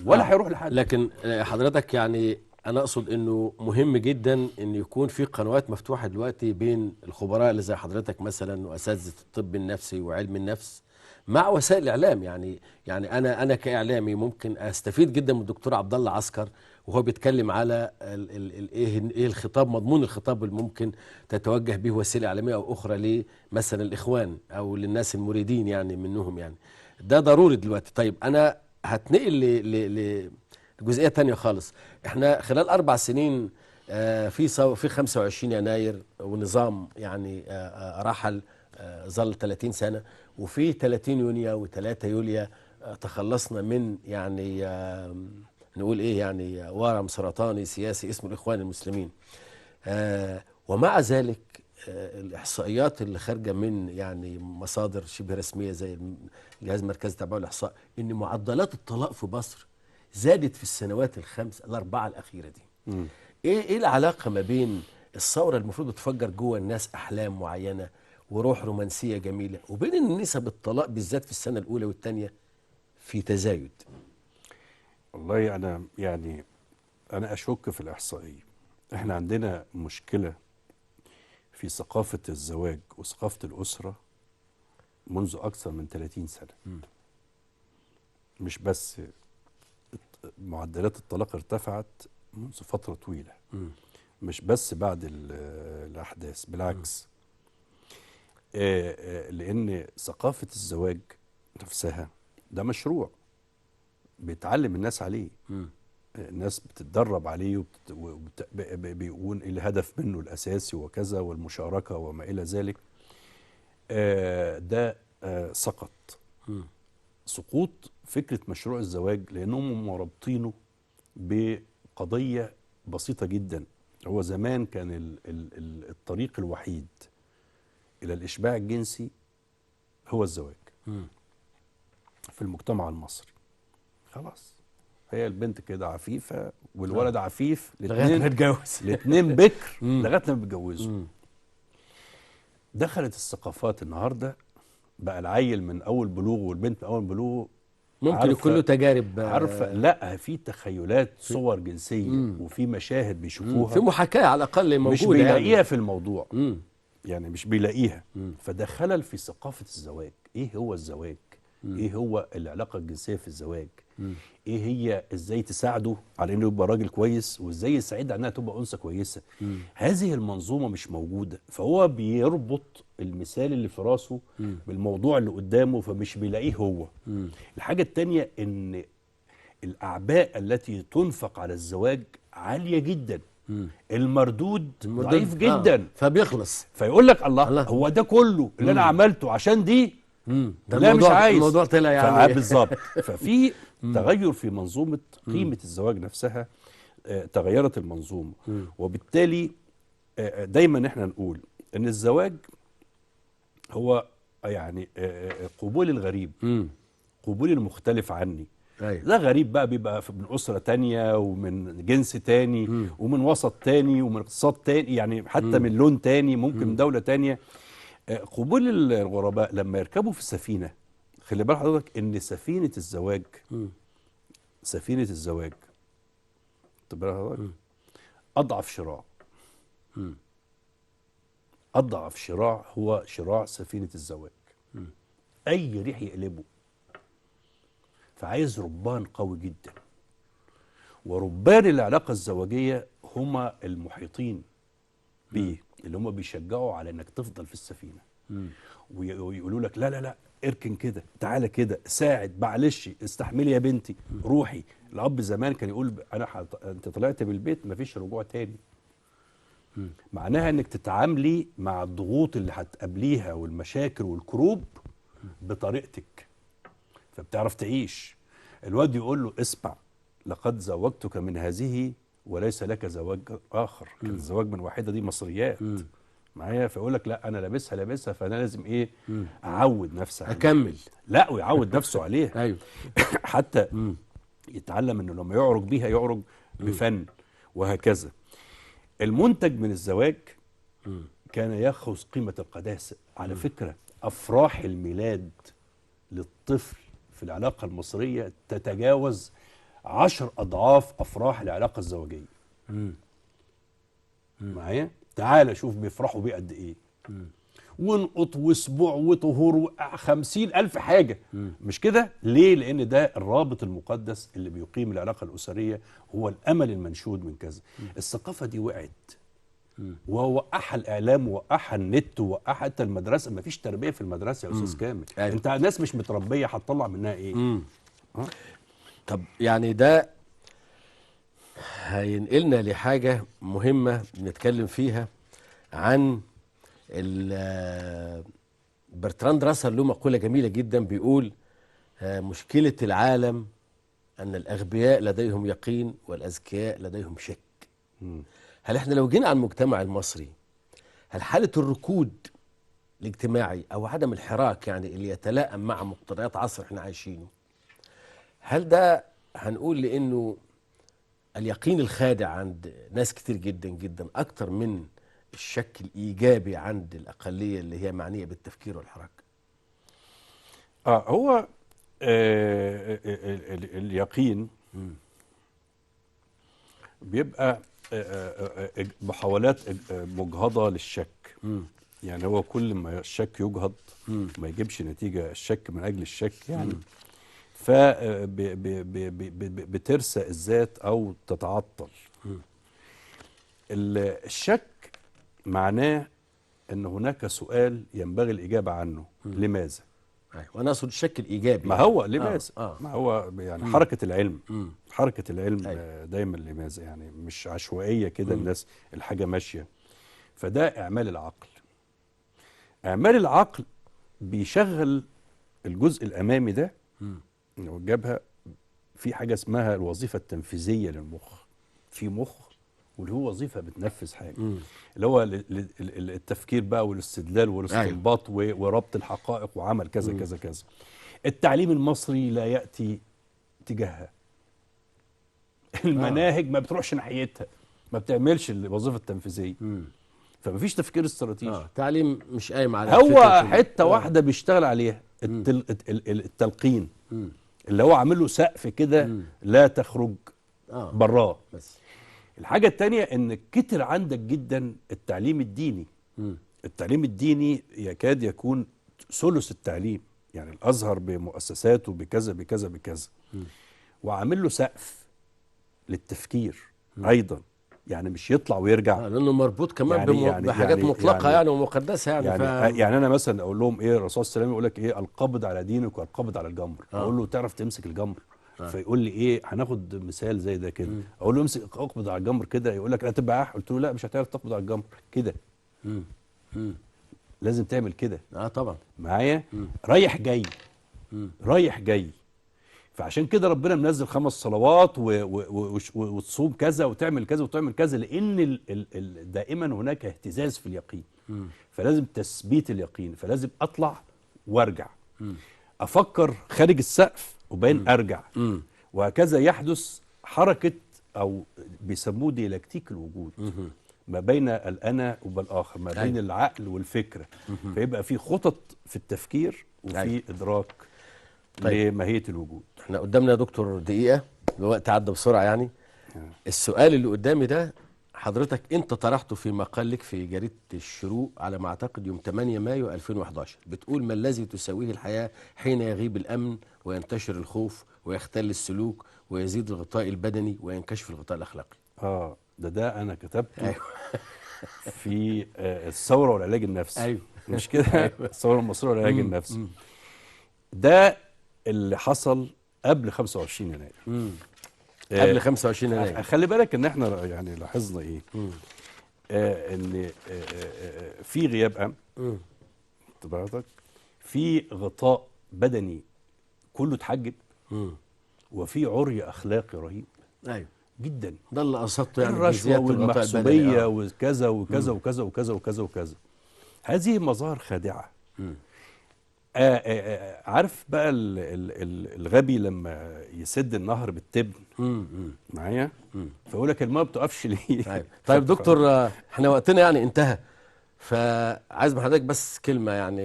ولا هيروح لحد. لكن حضرتك يعني انا اقصد انه مهم جدا ان يكون في قنوات مفتوحة دلوقتي بين الخبراء اللي زي حضرتك مثلا واساتذه الطب النفسي وعلم النفس مع وسائل الاعلام. يعني انا كاعلامي ممكن استفيد جدا من الدكتور عبد الله عسكر وهو بيتكلم على ايه الخطاب، مضمون الخطاب اللي ممكن تتوجه به وسيلة اعلامية او اخرى لمثلا الاخوان او للناس المريدين يعني منهم. يعني ده ضروري دلوقتي. طيب انا هتنقل لجزئيه تانية خالص. احنا خلال 4 سنين في 25 يناير ونظام يعني رحل ظل 30 سنة، وفي 30 يونيو و3 يوليو تخلصنا من يعني نقول ايه يعني ورم سرطاني سياسي اسمه الإخوان المسلمين. ومع ذلك الإحصائيات اللي خارجة من يعني مصادر شبه رسمية زي الجهاز المركزي تبع الإحصاء إن معدلات الطلاق في مصر زادت في السنوات الخمس الأربعة الأخيرة دي. إيه العلاقة ما بين الثورة المفروض بتفجر جوه الناس أحلام معينة وروح رومانسية جميلة، وبين إن نسب الطلاق بالذات في السنة الأولى والثانية في تزايد؟ والله أنا يعني أنا أشك في الإحصائية. إحنا عندنا مشكلة في ثقافة الزواج وثقافة الأسرة منذ أكثر من 30 سنة. مش بس معدلات الطلاق ارتفعت منذ فترة طويلة، مش بس بعد الأحداث، بالعكس. لأن ثقافة الزواج نفسها ده مشروع بيتعلم الناس عليه، الناس بتتدرب عليه وبيقول الهدف منه الأساسي وكذا والمشاركة وما إلى ذلك. ده سقط. سقوط فكرة مشروع الزواج لأنهم مربطينه بقضية بسيطة جدا. هو زمان كان الطريق الوحيد إلى الإشباع الجنسي هو الزواج في المجتمع المصري. خلاص، هي البنت كده عفيفة والولد عفيف، لغاية ما اتجوز، الاثنين بكر لغاية ما بيتجوزوا. دخلت الثقافات النهارده، بقى العيل من اول بلوغه والبنت من اول بلوغه ممكن يكون له تجارب، عارفه، لا في تخيلات، صور جنسية، وفي مشاهد بيشوفوها، في محاكاة على الاقل موجودة، مش بيلاقيها يعني في الموضوع. يعني مش بيلاقيها. فده خلل في ثقافة الزواج. ايه هو الزواج؟ ايه هو العلاقة الجنسية في الزواج؟ ايه هي، ازاي تساعده على انه يبقى راجل كويس، وازاي يساعدها انها تبقى انثى كويسة. هذه المنظومة مش موجودة، فهو بيربط المثال اللي في راسه بالموضوع اللي قدامه، فمش بيلاقيه هو. الحاجة الثانية ان الاعباء التي تنفق على الزواج عالية جدا، المردود ضعيف جدا، فبيخلص، فيقول لك الله، هو ده كله اللي انا عملته عشان دي؟ ده لا مش عايز. الموضوع طلع يعني بالظبط. ففي تغير في منظومة قيمة الزواج نفسها، تغيرت المنظومة. وبالتالي دايما احنا نقول ان الزواج هو يعني قبول الغريب، قبول المختلف عني. أيوة. ده غريب بقى بيبقى من أسرة تانية ومن جنس تاني ومن وسط تاني ومن اقتصاد تاني، يعني حتى من لون تاني، ممكن من دولة تانية. قبول الغرباء لما يركبوا في السفينة، خلي بال حضرتك ان سفينة الزواج، سفينة الزواج أضعف شراع، أضعف شراع هو شراع سفينة الزواج. أي ريح يقلبه. فعايز ربان قوي جدا، وربان العلاقة الزواجية هما المحيطين بيه، اللي هم بيشجعوا على انك تفضل في السفينة، ويقولوا لك لا لا لا، اركن كده، تعالى كده، ساعد، معلش، استحملي يا بنتي، روحي. الاب زمان كان يقول انا انت طلعت من البيت مفيش رجوع تاني. معناها انك تتعاملي مع الضغوط اللي هتقابليها والمشاكل والكروب بطريقتك، فبتعرف تعيش. الواد يقول له اسمع، لقد زوجتك من هذه وليس لك زواج اخر. كان الزواج من واحدة دي مصريات معايا، فيقول لك لا انا لابسها لابسها، فانا لازم ايه، اعود نفسي عليها، اكمل، لا ويعود نفسه عليها. ايوه. حتى يتعلم انه لما يعرج بيها يعرج بفن وهكذا. المنتج من الزواج كان ياخذ قيمة القداسة. على فكرة افراح الميلاد للطفل في العلاقة المصرية تتجاوز 10 أضعاف أفراح العلاقة الزواجية. معايا؟ تعال شوف بيفرحوا بيه قد إيه. ونقط واسبوع وطهور و50,000 حاجة. مش كده؟ ليه؟ لأن ده الرابط المقدس اللي بيقيم العلاقة الأسرية، هو الأمل المنشود من كذا. الثقافة دي وقعت، ووقعها الإعلام، ووقعها النت، ووقعها حتى المدرسة. مفيش تربية في المدرسة يا أستاذ كامل. أيوة. أنت ناس مش متربية هتطلع منها إيه؟ طب يعني ده هينقلنا لحاجة مهمة بنتكلم فيها عن برتراند راسل له مقولة جميلة جدا بيقول مشكلة العالم أن الأغبياء لديهم يقين والأذكياء لديهم شك. هل احنا لو جينا على المجتمع المصري، هل حالة الركود الاجتماعي أو عدم الحراك يعني اللي يتلائم مع مقتضيات عصر احنا عايشينه، هل ده هنقول لأنه اليقين الخادع عند ناس كتير جدا جدا أكتر من الشك الإيجابي عند الأقلية اللي هي معنية بالتفكير والحراك؟ هو اليقين بيبقى محاولات مجهضة للشك. يعني هو كل ما الشك يجهض ما يجيبش نتيجة، الشك من أجل الشك يعني، فبترسى الذات أو تتعطل. الشك معناه أن هناك سؤال ينبغي الإجابة عنه، لماذا؟ أيوة. وأنا أقصد الشك الإيجابي. ما هو لماذا؟ ما هو يعني حركة العلم، حركة العلم. أيوة. دايما لماذا، يعني مش عشوائية كده الناس الحاجة ماشية. فده إعمال العقل. إعمال العقل بيشغل الجزء الأمامي ده اللي هو الجبهة، في حاجة اسمها الوظيفة التنفيذية للمخ. في مخ واللي هو وظيفة بتنفذ حاجة، اللي هو التفكير بقى والاستدلال والاستنباط وربط الحقائق وعمل كذا كذا كذا. التعليم المصري لا يأتي تجاهها. المناهج ما بتروحش ناحيتها، ما بتعملش الوظيفة التنفيذية. فمفيش تفكير استراتيجي. تعليم مش قايم على هو حتة واحدة بيشتغل عليها، التلقين اللي هو عامل له سقف كده لا تخرج براه. بس الحاجة التانية ان كتر عندك جدا التعليم الديني. التعليم الديني يكاد يكون ثلث التعليم، يعني الازهر بمؤسساته بكذا بكذا بكذا، وعامل له سقف للتفكير ايضا، يعني مش يطلع ويرجع، لانه مربوط كمان يعني بحاجات يعني مطلقه يعني ومقدسه يعني. يعني انا مثلا اقول لهم ايه، الرسول صلى الله عليه وسلم يقول لك ايه، القبض على دينك والقبض على الجمر. اقول له تعرف تمسك الجمر؟ فيقول لي ايه، هناخد مثال زي ده كده. اقول له امسك اقبض على الجمر كده، يقول لك لا تبقى. قلت له لا مش هتعرف تقبض على الجمر كده. لازم تعمل كده. طبعا معايا رايح جاي، رايح جاي. فعشان كده ربنا منزل 5 صلوات وتصوم كذا وتعمل كذا وتعمل كذا، لان دائما هناك اهتزاز في اليقين. فلازم تثبيت اليقين، فلازم اطلع وارجع، افكر خارج السقف وبين ارجع، وهكذا يحدث حركة او بيسموه ديالكتيك الوجود، ما بين الانا وبالاخر، ما بين العقل والفكرة. فيبقى في خطط في التفكير وفي ادراك طيب. لماهيه الوجود. احنا قدامنا يا دكتور دقيقة، الوقت عدى بسرعة يعني. السؤال اللي قدامي ده حضرتك انت طرحته في مقال لك في جريدة الشروق على ما اعتقد يوم 8 مايو 2011، بتقول ما الذي تساويه الحياة حين يغيب الامن وينتشر الخوف ويختل السلوك ويزيد الغطاء البدني وينكشف الغطاء الاخلاقي؟ ده انا كتبته. أيوة. في الثورة والعلاج النفسي. أيوة. مش كده؟ أيوة. الثورة المصرية والعلاج النفسي. ده اللي حصل قبل 25 يناير. قبل 25 يناير. خلي بالك ان احنا يعني لاحظنا ايه؟ ان في غياب امن، حضرتك في غطاء بدني كله اتحجب، وفي عري اخلاقي رهيب. ايوه جدا. ده اللي قصدته يعني، الرشوة والمحسوبيه وكذا وكذا وكذا وكذا وكذا وكذا. هذه مظاهر خادعه. عارف بقى الغبي لما يسد النهر بالتبن معايا، فيقول لك المايه ما بتقفش ليه؟ طيب دكتور، احنا وقتنا يعني انتهى، فعايز من حضرتك بس كلمة يعني.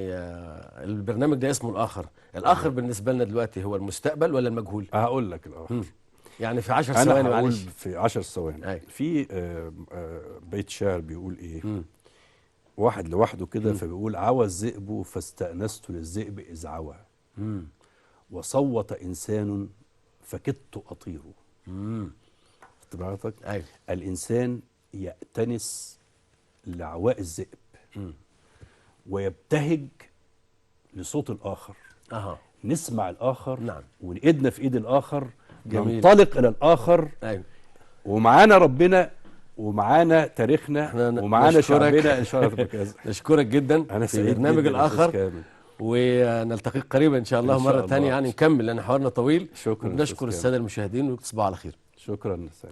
البرنامج ده اسمه الاخر، الاخر بالنسبة لنا دلوقتي هو المستقبل ولا المجهول؟ هقول لك الاخر يعني في 10 ثواني، معلش. في 10 ثواني. أيوة. في بيت شعر بيقول ايه؟ واحد لوحده كده، فبيقول عوى الذئب فاستأنست للذئب إذ عوى، وصوت إنسان فكدت أطيره. حضرتك؟ أيوة. الإنسان يأتنس لعواء الذئب ويبتهج لصوت الآخر. نسمع الآخر. نعم. وإيدنا في إيد الآخر. جميل. ننطلق إلى الآخر. أيوة. ومعانا ربنا ومعانا تاريخنا ومعانا شعبنا ان شاء الله. نشكرك جدا. انا في برنامج الاخر. ونلتقيك قريبا ان شاء الله إن شاء مرة الله. ثانية، يعني نكمل لان حوارنا طويل. شكرا وبنشكر أستاذ السادة المشاهدين، وتصبحوا على خير. كامل. شكرا أستاذ.